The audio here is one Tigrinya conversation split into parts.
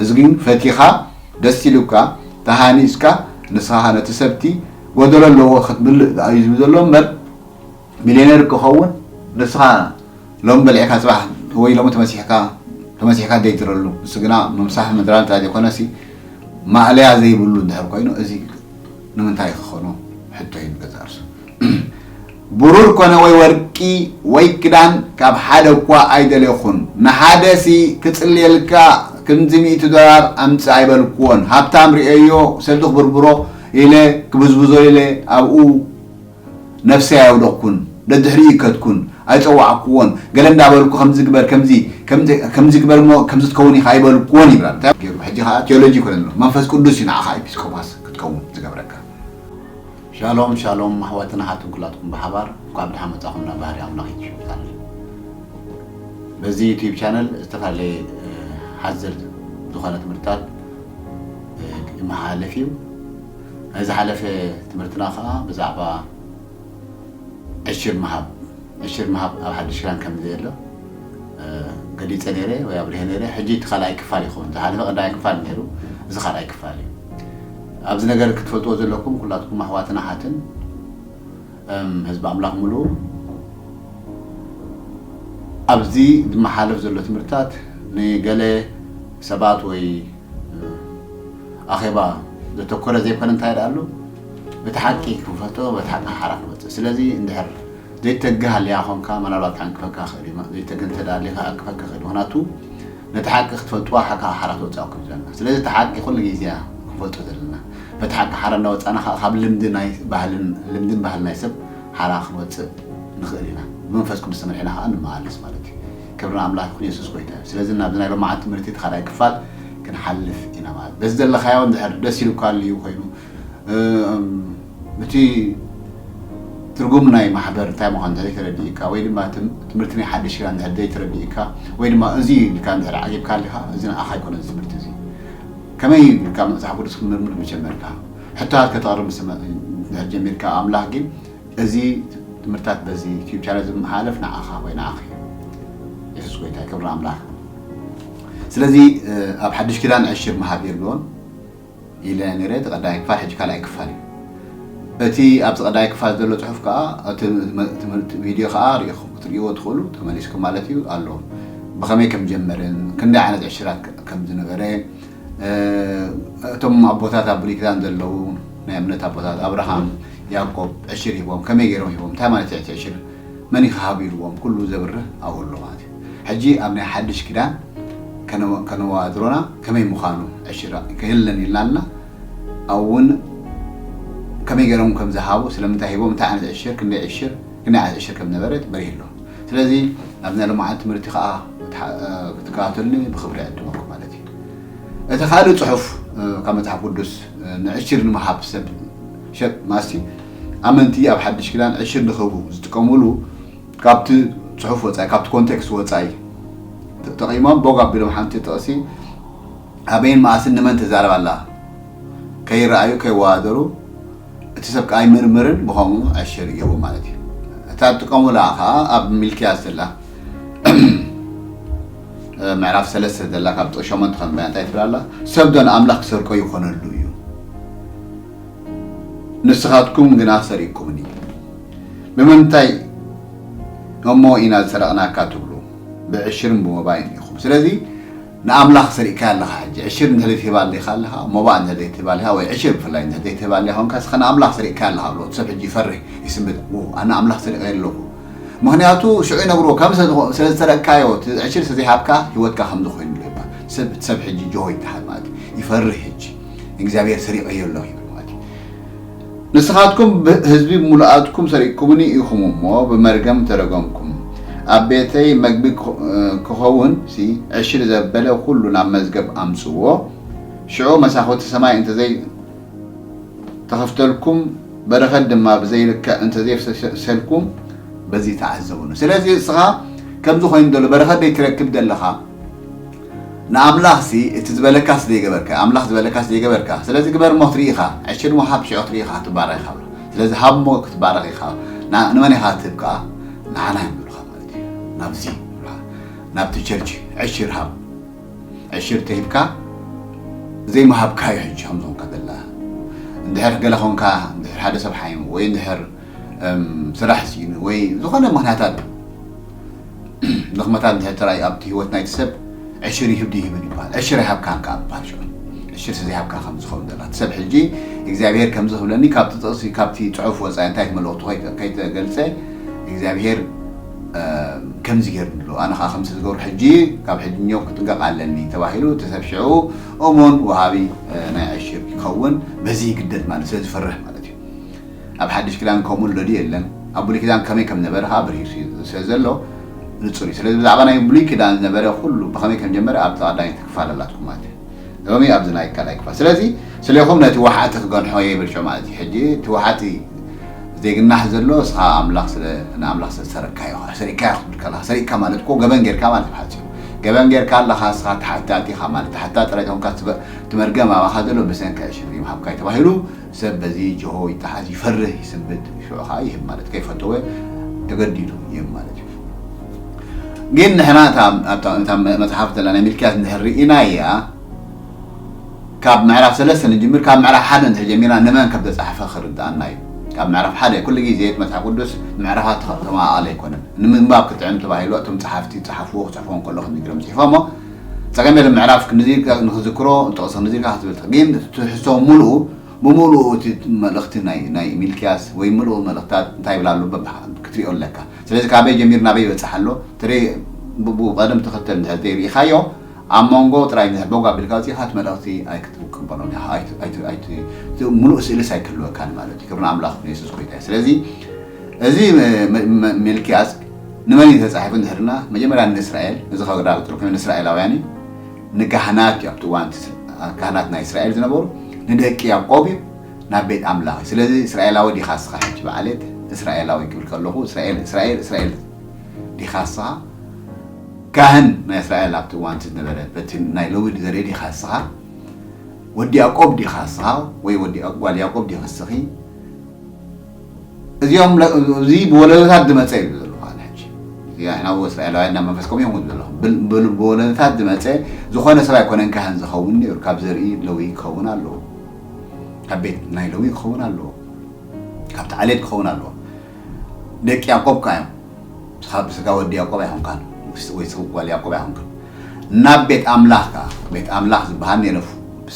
እዚ ግን ፈቲኻ ደስ ኢሉካ ተሃኒፅካ ንስኻ ነቲ ሰብቲ ጎደሎ ኣለዎ ክትምልእ እዩ ዝብል ዘሎ እምበር ሚልዮነር ክኸውን ንስኻ ሎም በሊዕካ ፅባሕ ወይ ሎም ተመሲሕካ ተመሲሕካ ደይትረሉ ንሱ ግና ምምሳሕ ምድራል እንታይ ዘይኮነሲ ማእለያ ዘይብሉ እንድሕር ኮይኑ እዚ ንምንታይ ክኾኖ ሕቶ እዩ ንገዛእ ርእሱ። ብሩር ኮነ ወይ ወርቂ ወይ ክዳን ካብ ሓደ እኳ ኣይደለኹን። ንሓደ ሲ ክጽልየልካ ክንዚ ሚእቲ ዶላር ኣምጽእ ኣይበልክዎን። ሃብታም ርእየዮ ሰልዲ ክብርብሮ ኢለ ክብዝብዞ ኢለ ኣብኡ ነፍሰይ ኣየውደቕኩን። ደድሕሪኡ ይከድኩን። ኣይጸዋዕክዎን። ገለ እንዳበልኩ ከምዚ ግበር ከምዚ ከምዚ ግበር እሞ ከምዚ ትከውን ኢኻ ኣይበልክዎን ይብላ። እንታይ ገይሩ? ሕጂ ከዓ ቴዎሎጂ ይኮነ ኣሎ። መንፈስ ቅዱስ እዩ ንዓኻ ኤጲስቆጶስ ክትከውን ዝገብረካ። ሻሎም ሻሎም ኣሕዋትን ኣሓትን ኩላትኩም ብሓባር እንኳዕ ብደሓን መጻኹም ናብ ባህሪ ኣምላኽ ዩቱብ ቻነል። በዚ ዩቱብ ቻነል ዝተፈላለየ ሓዘል ዝኾነ ትምህርትታት ይመሓላለፍ እዩ። ናይ ዝሓለፈ ትምህርትና ከዓ ብዛዕባ ዕሽር ምሃብ ዕሽር ምሃብ ኣብ ሓድሽ ክዳን ከም ዘየሎ ገሊፀ ነይረ ወይ ኣብሪሀ ነይረ። ሕጂ እቲ ካልኣይ ክፋል ይኸውን። ዝሓለፈ ቀዳማይ ክፋል ነይሩ፣ እዚ ካልኣይ ክፋል እዩ። ኣብዚ ነገር ክትፈልጥዎ ዘለኩም ኩላትኩም ኣሕዋትን ኣሓትን ህዝቢ ኣምላኽ ሙሉ ኣብዚ ዝመሓለፍ ዘሎ ትምህርትታት ንገለ ሰባት ወይ ኣኼባ ዘተኮረ ዘይኮነ እንታይ ደኣ ኣሎ እቲ ሓቂ ክንፈልጦ በቲ ሓቂ ሓራ ክንወፅእ። ስለዚ እንድሕር ዘይተግህ ኣልያ ኾንካ ምናልባት ክዕንቅፈካ ክእል እዩ። ዘይተግህ እንተ ደኣ ኣሊኻ ክዕንቅፈካ ክእል እዩ። ምክንያቱ ነቲ ሓቂ ክትፈልጥዋ ሓካ ሓራ ትወፅኣ ክም ዘለና። ስለዚ እቲ ሓቂ ኩሉ ግዜ ክንፈልጦ ዘለና። በቲ ሓቂ ሓራ እናወፃና ከዓ ካብ ልምዲ ናይ ባህልን ልምድን ባህል ናይ ሰብ ሓራ ክንወፅእ ንኽእል ኢና። ብመንፈስ ቅዱስ ተመሪሕና ከዓ ንመላለስ ማለት እዩ። ክብሪ ንኣምላኽ ይኹን። የሱስ ጎይታ እዩ። ስለዚ ናብዚ ናይ ሎማዓንቲ ትምህርቲ እቲ ካልኣይ ክፋል ክንሓልፍ ኢና ማለት በዚ ዘለኻዮ እንድሕር ደስ ኢሉካ ኣልዩ ኮይኑ እቲ ትርጉም ናይ ማሕበር እንታይ ምዃኑ እንተ ዘይተረዲእካ ወይ ድማ ትምህርቲ ናይ ሓድሽ ኪዳን እንድሕር ዘይተረዲእካ ወይ ድማ እዚ ኢልካ እንድሕር ዓጊብካ ኣሊኻ እዚ ንኣኻ ኣይኮነን እዚ ትምህርቲ እዚ ከመይ ኢልካ መፅሓፍ ቅዱስ ክትምርምር ምጀመርካ ሕቶታት ከተቕርብ እንድሕር ጀሚርካ ኣምላኽ ግን እዚ ትምህርታት በዚ ዩቲብ ቻነል ዝመሓለፍ ንዓኻ ወይ ንዓኺ የሱስ ጎይታ ክብሪ ኣምላኽ ስለዚ ኣብ ሓድሽ ኪዳን ዕሽር መሃብ የልዎን ኢለ ነይረ። እቲ ቀዳማይ ክፋል ሕጂ ካልኣይ ክፋል እዩ። እቲ ኣብዚ ቀዳማይ ክፋል ዘሎ ጽሑፍ ከኣ እቲ ትምህርቲ ቪድዮ ከኣ ርኢኹም ክትርእይዎ ትኽእሉ ተመሊስኩም ማለት እዩ ኣሎ። ብኸመይ ከም ጀመርን ክንደይ ዓይነት ዕሽራት ከም ዝነበረ እቶም ኣቦታት ኣብ ብሉይ ኪዳን ዘለዉ ናይ እምነት ኣቦታት ኣብርሃም ያዕቆብ ዕሽር ሂቦም ከመይ ገይሮም ሂቦም እንታይ ማለት እዩ ዕሽር መን እዩ ክሃብ ኢልዎም ኩሉ ዘብርህ ኣብኡ ኣሎ ማለት እዩ። ሕጂ ኣብ ናይ ሓድሽ ኪዳን ከነዋድሮና ከመይ ምዃኑ ዕሽር የለን ኢልና ኣለና። ኣብኡ እውን ከመይ ገይሮም ከም ዝሃቡ ስለምንታይ ሂቦም እንታይ ዓይነት ዕሽር ክንደይ ዕሽር ክንደይ ዓይነት ዕሽር ከም ነበረ በሪህ ኣሎ። ስለዚ ኣብ ናይ ሎማዓንቲ ትምህርቲ ከዓ ክትከታተሉኒ ብክብሪ ዕድመኩም ማለት እዩ። እቲ ካልእ ጽሑፍ ካብ መጽሓፍ ቅዱስ ንዕሽር ንምሃብ ሰብ ሸጥ ማሲ ኣመንቲ ኣብ ሓድሽ ኪዳን ዕሽር ንኽህቡ ዝጥቀሙሉ ካብቲ ጽሑፍ ወጻኢ ካብቲ ኮንቴክስት ወጻኢ ተጠቒሞም ቦግ ኣቢሎም ሓንቲ ጥቕሲ ኣበይን መኣስን ንመን ትዛረብ ኣላ ከይረኣዩ ከይወዳደሩ እቲ ሰብ ከዓ ኣይምርምርን ብኸምኡ ዕሽር ይህቡ ማለት እዩ። እታ ትጥቀሙላ ከዓ ኣብ ሚልክያስ ዘላ ምዕራፍ ሰለስተ ዘላ ካብ ጥቕሲ ሸሞንተ ከንብያ እንታይ ትብል ኣላ? ሰብ ዶ ንኣምላኽ ክሰርቆ ይኾነሉ እዩ? ንስኻትኩም ግና ሰሪቕኩምኒ። ብምንታይ እሞ ኢና ዝሰረቕናካ ትብሉ? ብዕሽርን ብመባይን ኢኹም። ስለዚ ንኣምላኽ ሰሪቕካዮ ኣለኻ ሕጂ። ዕሽር እንድሕር ዘይትህባ ኣሊኻ ኣለኻ፣ መባእ እንድሕር ዘይትህባ ኣሊኻ፣ ወይ ዕሽር ብፍላይ እንድሕር ዘይትህባ ኣሊኻ ኮንካ፣ እስኻ ንኣምላኽ ሰሪቕካዮ ኣለኻ ብሎ። እቲ ሰብ ሕጂ ይፈርህ፣ ይስምጥ። ው፣ ኣነ ኣምላኽ ሰሪቐዮ ኣለኹ። ምኽንያቱ ሽዑ ይነግርዎ፣ ከም ስለ ዝኾ-፣ ስለ ዝሰረቅካዮ፣ እቲ ዕሽር ስለ ዘይሃብካ፣ ህይወትካ ከምዚ ኮይኑሉ ይባሃል። ሰብ፣ እቲ ሰብ ሕጂ ጆሆ ይተሓዝ ማለት እዩ። ይፈርህ ሕጂ። እግዚኣብሔር ሰሪቐዮ ኣለኹ ይብል ማለት እዩ። ንስኻትኩም ብ-፣ ህዝቢ ብምሉኣትኩም ሰሪቕኩምኒ ኢኹም እሞ፣ ብመርገም ተረገምኩም። ኣብ ቤተይ መግቢ ክኸ-፣ ክኸውን ሲ፣ ዕሽር ዘበለ ኩሉ ናብ መዝገብ ኣምጽዎ። ሽዑ መሳኹቲ ሰማይ እንተዘይ ተኸፍተልኩም፣ በረኸት ድማ ብዘይልክዕ እንተዘይፍሰሰልኩም፣ በዚ ተዓዘቡኒ። ስለዚ እስኻ ከምዚ ኮይኑ ዘሎ በረኸት ዘይትረክብ ዘለኻ፣ ንኣምላኽሲ እቲ ዝበለካስ ዘይገበርካ፣ ኣምላኽ ዝበለካስ ዘይገበርካ፣ ስለዚ ግበር እሞ ክትርኢ ኢኻ፣ ዕሽር ምሃብ ሽዑ ክትርኢ ኢኻ ክትባረኽ ኢኻ ብሎ። ስለዚ ሃብ እሞ ክትባረኽ ኢኻ። ና-፣ ንመን ኢኻ ትህብ ከኣ? ንዓና እዮም ዝብሉኻ ማለት እዩ። ናብዚ ይብሉኻ። ናብቲ ቸርች ዕሽር ሃብ። ዕሽር ተሂብካ ዘይምሃብካ እዩ ሕጂ ከም ዝኾንካ ዘላ። እንድሕር ገለ ኾንካ፣ እንድሕር ሓደ ሰብ ሓይሙ፣ ወይ እንድሕር፣ እም፣ ስራሕ ስኢኑ፣ ወይ ዝኾነ ምኽንያታት ድኽመታት እንድሕር ተራእዩ ኣብቲ ህይወት ናይቲ ሰብ፣ ዕሽር ይህብ ድዩ ይህብን ይበሃል። ዕሽር ኣይሃብካን ከኣ ይበሃል ሽዑ። ዕሽር ዘይሃብካ ከም ዝኸውን ዘላ። እቲ ሰብ ሕጂ እግዚኣብሔር ከምዚ ክብለኒ ካብቲ ጥቕሲ፣ ካብቲ ጽሑፍ ወጻኢ እንታይ መልእኽቱ ከይተ-፣ ከይተገልጸ እግዚኣብሔር፣ እ፣ ከምዚ ገይሩኒ ኣሎ። ኣነ ከኣ ከምዚ ዝገብሮ ሕጂ ካብ ሕጂ እሞ ክጥንቀቕ ኣለኒ ተባሂሉ እቲ ሰብ ሽዑ እሙን ወሃቢ፣ እ፣ ናይ ዕሽር ይኸውን። በዚ ይግደድ ማለት ስለ ዝፈርህ ማለት እዩ። ኣብ ሓድሽ ኪዳን ከምኡ ኣሎ ድዩ የለን? ኣብ ብሉይ ኪዳን ከመይ ከም ነበረ ከኣ በሪሁ ስለ ዘሎ ንጹር እዩ። ስለዚ ብዛዕባ ናይ ብሉይ ኪዳን ዝነበረ ኩሉ ብኸመይ ከም ጀመረ ኣብቲ ቀዳመይቲ ክፋል ኣላትኩም ማለት እዩ። ሎሚ ኣብዚ ናይ ካልኣይ ክፋል። ስለዚ ስሌኹም ነቲ ወሓጢ ክገንሖ እየ ይብል ሽዑ ማለት እዩ። ሕጂ እቲ ወሓጢ ዘይግናሕ ዘሎ እስኻ ኣምላኽ ስለ፣ ንኣምላኽ ስለ ዝሰረቅካዮ፣ ሰሪቅካዮ ክትብል ከለኻ፣ ሰሪቅካ ማለት እኮ ገበን ጌርካ ማለት እዩ ብሓጺሩ። ገበን ጌርካ ኣለኻ እስኻ ተሓታቲ ኢኻ ማለት፣ ተሓታቲ ጥራይ ተኾንካ ትበ-፣ እቲ መርገም ኣባኻ ዘሎ ብሰንኪ ዕሽር እዩ ምሃብካይ ተባሂሉ ሰብ በዚ ጅሆ ይተሓዝ፣ ይፈርህ፣ ይስንብድ፣ ሽዑ ኸዓ ይህብ ማለት ከይፈተወ ተገዲዱ ይህብ ማለት እዩ። ግን ንሕና እታ፣ እታ፣ እታ መጽሓፍ ዘላ ናይ ሚልክያስ እንድሕር ርኢናያ፣ ካብ ምዕራፍ ሰለስተ ንጅምር፣ ካብ ምዕራፍ ሓደ እንድሕር ጀሚርና ንመን ከም ተጻሕፈ ክርድኣና እዩ። ካብ ምዕራፍ ሓደ፣ ኩሉ ግዜ እቲ መጽሓፍ ቅዱስ ምዕራፋት ተኸ-፣ ተመቓቓሊ ኣይኮነን። ንምንባብ ክጥዕም ተባሂሉ እቶም ጸሓፍቲ ጸሓፍዎ ክጽሕፍዎ እንከሎ ከምዚ ገይሮም ጽሒፎሞ። ጸገም የለን፣ ምዕራፍ ክንዚ ኢልካ ንኽዝክሮ፣ ጥቕሲ ክንዚ ኢልካ ክትብል ትኽእል። ግን እቲ ትሕዝቶ ምሉኡ፣ ብምሉኡ እቲ መልእኽቲ ናይ፣ ናይ ሚልክያስ ወይ ምሉእ መልእኽታት እንታይ ይብል ኣሎ በብ-፣ ክትሪኦ ኣለካ። ስለዚ ካበይ ጀሚሩ ናበይ ይበጽሕ ኣሎ፣ ትሪ-፣ ብ-፣ ብቐደም ተኸተል እንድሕር ዘይርኢኻዮ፣ ኣብ መንጎ ጥራይ እንድሕር ቦግ ኣቢልካ ወጺእካ እቲ መልእኽቲ ኣይክትቅበሎን ኢኻ። ኣይት-፣ ኣይት-፣ ኣይት-፣ እቲ ምሉእ ስእልስ ኣይክህልወካን ማለት እዩ። ክብሪ ንኣምላኽ ንየሱስ ጎይታ እዩ። ስለዚ እዚ መ-፣ መ-፣ መ-፣ ሚልክያስ ንመን እዩ ተጻሒፉ እንድሕርና፣ መጀመርያ ንእስራኤል፣ እዚ ከረጋግጸልኩም ንእስራኤላውያን እዩ። ንካህናት እዩ፣ ኣብቲ እዋን እቲ ስ-፣ ካህናት ናይ እስራኤል ዝነበሩ፣ ንደቂ ያዕቆብ እዩ፣ ናብ ቤት ኣምላኽ እዩ። ስለዚ እስራኤላዊ ዲኻ እስኻ ሕጂ ብዓሌት? እስራኤላዊ ክብል ከለኹ እስራኤል፣ እስራኤል፣ እስራኤል ዲኻ እስኻ? ካህን ናይ እስራኤል ኣብቲ እዋን እቲ ዝነበረ፣ በቲ ናይ ሌዊ ዘርኢ ዲኻ እስኻ? ወዲ ያዕቆብ ዲኻ እስኻ? ወይ ወዲ ያዕቆብ፣ ጓል ያዕቆብ ዲኻ እስኺ? እዚኦም ለ-፣ እዚ ብወለዶታት ዝመጸ እዩ ዘሎ ኣነ ሕጂ። እዚ ንሕና እውን እስራኤላውያን ናብ መንፈስ ከምኡ እዮም ዘለኹም። ብል-፣ ብል-፣ ብወለዶታት ዝመጸ ዝኾነ ሰብ ኣይኮነን ካህን ዝኸውን ነይሩ። ካብ ዘርኢ ሌዊ ክኸውን ኣለዎ። ካብ ቤት ናይ ሌዊ ክኸውን ኣለዎ። ካብቲ ዓሌት ክኸውን ኣለዎ። ደቂ ያዕቆብ ከኣ እዮም። ንስኻ ብስጋ ወዲ ያዕቆብ ኣይኮንካን፣ ወይ ስጋ ጓል ያዕቆብ ኣይኮንካን። ናብ ቤት ኣምላኽ ከኣ፣ ቤት ኣምላኽ ዝበሃል ነይረ፣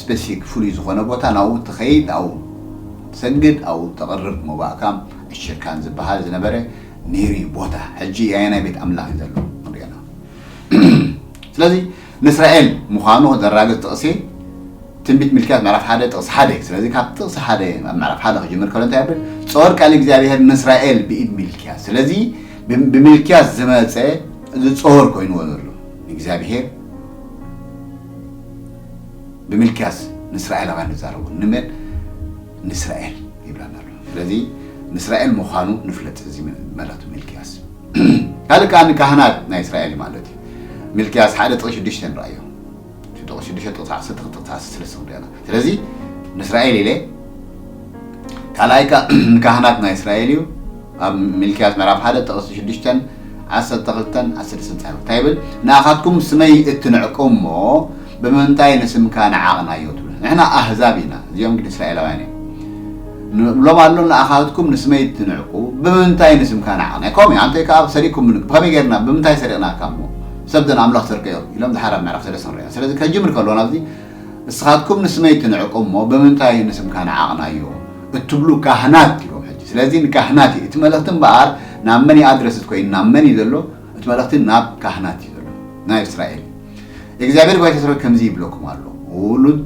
ስፔሲፊክ ፍሉይ ዝኾነ ቦታ፣ ናብኡ ትኸይድ፣ ኣብኡ ትሰግድ፣ ኣብኡ ተቕርብ መባእካን ዕሽርካን ዝበሃል ዝነበረ ነይሩ እዩ ቦታ። ሕጂ ኣየናይ ቤት ኣምላኽ እዩ ዘሎ ንሪኦ ኣለና። ስለዚ ንእስራኤል ምዃኑ ዘራግጽ ጥቕሲ ትንቢት ሚልክያስ ምዕራፍ ሓደ ጥቕሲ ሓደ እዩ። ስለዚ ካብ ጥቕሲ ሓደ ኣብ ምዕራፍ ሓደ ክጅምር ከሎ እንታይ ይብል? ጾር ቃል እግዚኣብሔር ንእስራኤል ብኢድ ሚልክያስ። ስለዚ ብ-፣ ብሚልክያስ ዝመጸ እዚ ጾር ኮይንዎ ዘሎ እግዚኣብሔር ብሚልክያስ ንእስራኤላውያን ንዛረቡ። ንመን? ንእስራኤል ይብለና ኣሎ። ስለዚ ንእስራኤል ምዃኑ ንፍለጥ። እዚ መልእኽቲ ሚልክያስ ካልእ ከኣ ንካህናት ናይ እስራኤል እዩ ማለት እዩ። ሚልክያስ ሓደ ጥቕሲ ሽዱሽተ ንረኣዮ። ጥቕሲ ሽዱሽተ ጥቕሲ ዓሰርተ ክልተ ጥቕሲ ዓሰርተ ሰለስተ ንሪኦ ኣለና። ስለዚ ንእስራኤል ኢለ፣ ካልኣይ ከኣ ንካህናት ናይ እስራኤል እዩ። ኣብ ሚልክያስ ምዕራፍ ሓደ ጥቕሲ ሽዱሽተን ዓሰርተ ክልተን ዓሰርተ ሰለስተን እንታይ ይብል? ንኣኻትኩም ስመይ እትንዕቁ እሞ ብምንታይ ንስምካ ነዓቕናዮ ትብሉ? ንሕና ኣህዛብ ኢና፣ እዚኦም ግን እስራኤላውያን እዮም። ንብሎም ኣሎ፣ ንኣኻትኩም ንስመይ እትንዕቁ ብምንታይ ንስምካ ነዓቕናዮ? ከምኡ እዩ፣ ኣንተ ከኣ ሰሪቕኩም፣ ብኸመይ ጌርና፣ ብምንታይ ሰሪቕናካ እሞ? ሰብ ዘን ኣምላኽ ሰርቀዮ ኢሎም ድሓር ኣብ ምዕራፍ ሰለስተ ንሪኦ። ስለዚ ከጅምር ከሎ ናብዚ ንስኻትኩም ንስመይ ትንዕቁ እሞ ብምንታይ ንስምካ ነዓቕናዮ እትብሉ ካህናት ኢሎም ሕጂ። ስለዚ ንካህናት እዩ እቲ መልእኽቲ እምበኣር፣ ናብ መን እዩ ኣድረስት ኮይኑ፣ ናብ መን እዩ ዘሎ? እቲ መልእኽቲ ናብ ካህናት እዩ ዘሎ፣ ናብ እስራኤል። እግዚኣብሔር ጓይታ ሰራዊት ከምዚ ይብለኩም ኣሎ፣ ውሉድ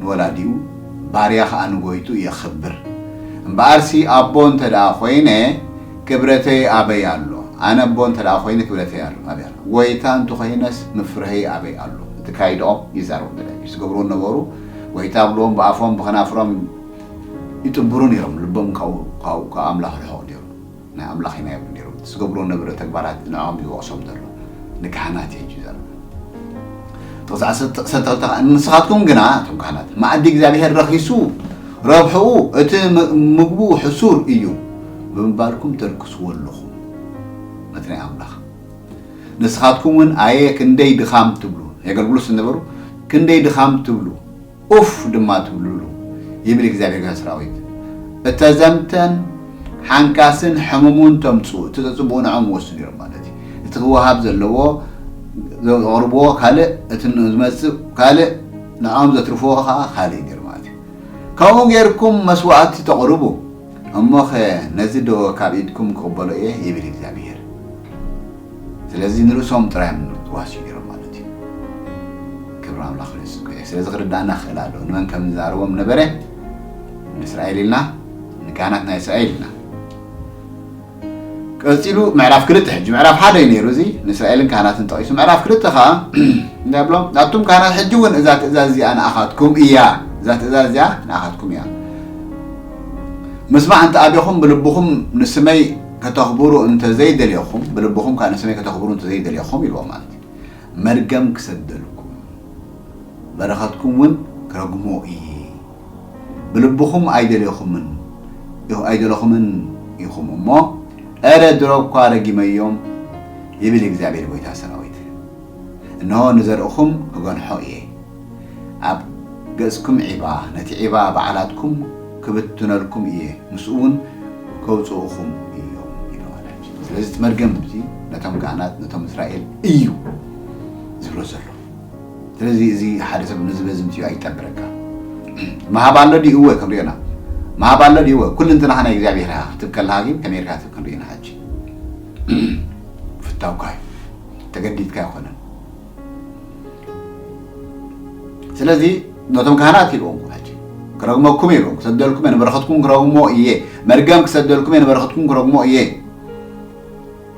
ንወላዲኡ፣ ባርያ ኸኣ ንጎይትኡ የኽብር። እምበኣርሲ ኣቦ እንተ ደኣ ኾይነ፣ ክብረተይ ኣበይ ኣሎ? ኣነ ኣቦ እንተ ደኣ ኾይነ፣ ክብረተይ ኣሎ፣ ኣበይ ኣሎ? ጎይታ እንተኾይነስ፣ ምፍርሀይ ኣበይ ኣሎ? እቲ ካይድኦም ይዛረቡ ነይሮም። ዝገብርዎ ነበሩ። ጎይታ ብልዎም ብኣፎም ብኸናፍሮም ይጥብሩ ነይሮም። ልቦም ካብኡ፣ ካብኡ፣ ካብ ኣምላኽ ርሑቕ ነይሩ። ናይ ኣምላኽ ኢና ይብሉ ነይሮም። ዝገብርዎ ነበረ ተግባራት ንዕኦም ይወቕሶም ዘሎ። ንካህናት እዩ ሕጂ ዘረባ። ጥቕሲ ዓሰርተ ክልተ ከኣ፣ ንስኻትኩም ግና፣ እቶም ካህናት፣ መኣዲ እግዚኣብሔር ረኺሱ፣ ረብሕኡ፣ እቲ ም-፣ ምግቡ ሕሱር እዩ ብምባልኩም ተርክስዎ ኣለኹም። ነቲ ናይ ኣምላኽ። ንስኻትኩም እውን፣ ኣየ ክንደይ ድኻም ትብሉ፣ የገልግሉ ዝነበሩ፣ ክንደይ ድኻም ትብሉ፣ ኡፍ ድማ ትብሉሉ ይብል እግዚኣብሔር ጋር ሰራዊት። እተዘምተን ሓንካስን ሕሙሙን ተምፅኡ፣ እቲ ተፅብኡ ንዖም ወስኑ ነይሮም ማለት እዩ። እቲ ክወሃብ ዘለዎ ዘቕርብዎ ካልእ፣ እቲ ዝመፅእ ካልእ፣ ንዖም ዘትርፍዎ ከዓ ካልእ እዩ ነይሩ ማለት እዩ። ከምኡ ጌርኩም መስዋዕቲ ተቕርቡ፣ እሞኸ ነዚ ዶ ካብ ኢድኩም ክቕበሎ እየ? ይብል እግዚኣብሔር። ስለዚ ንርእሶም ጥራይ እዮም ተዋስዩ ነይሮም ማለት እዩ። ክብሪ ኣምላኽ ንሱ ይኹን። ስለዚ ክርዳእና ክኽእል ኣለዎ። ንመን ከም ዝዛረቦም ነበረ? ንእስራኤል ኢልና፣ ንካህናት ናይ እስራኤል ኢልና። ቀጺሉ ምዕራፍ ክልተ፣ ሕጂ ምዕራፍ ሓደ እዩ ነይሩ፣ እዚ ንእስራኤልን ካህናትን ጠቒሱ። ምዕራፍ ክልተ ኸዓ እንታይ ብሎም? ኣቱም ካህናት፣ ሕጂ እውን እዛ ትእዛዝ እዚኣ ንኣኻትኩም እያ። እዛ ትእዛዝ እዚኣ ንኣኻትኩም እያ። ምስማዕ እንተ ኣቢኹም ብልብኹም ንስመይ ከተኽብሩ እንተ ዘይደልየኹም፣ ብልብኹም ከኣ ንስመይ ከተኽብሩ እንተ ዘይደልየኹም ኢልዎም ማለት እዩ። መርገም ክሰደልኩም፣ በረኸትኩም እውን ክረግሞ እየ። ብልብኹም ኣይደለኹምን፣ ኣይደለኹምን ኢኹም እሞ፣ እረ ድሮ እኳ ረጊመዮም፣ ይብል እግዚኣብሔር ጐይታ ሰራዊት። እንሆ ንዘርእኹም ክገንሖ እየ። ኣብ ገጽኩም ዒባ፣ ነቲ ዒባ ባዕላትኩም ክብትነልኩም እየ፣ ምስኡ እውን ከውጽኡኹም እዮም ኢሉ ማለት እዩ። ስለዚ እቲ መርገም እዚ ነቶም ካህናት፣ ነቶም እስራኤል እዩ ዝብሎ ዘሎ። ስለዚ እዚ ሓደ ሰብ ነዚ በዚ ምጽኡ ኣይጠብረካ። ምሃብ ኣሎ ድዩ? እወ፣ ክንሪኦ ኢና። ምሃብ ኣሎ ድዩ? እወ። ኩሉ እንትናኻ ናይ እግዚኣብሔር ኢኻ ክትብ ከለኻ ግን ከመይ ኢልካ ክትብ ክንሪኦ ኢና ሕጂ። ፍታውካ እዩ። ተገዲድካ ኣይኮነን። ስለዚ ነቶም ካህናት ኢልዎም ሕጂ ክረግመኩም ኢልዎም፣ ክሰደልኩም እየ፣ ንበረኸትኩም ክረግሞ እየ፣ መርገም ክሰደልኩም እየ፣ ንበረኸትኩም ክረግሞ እየ።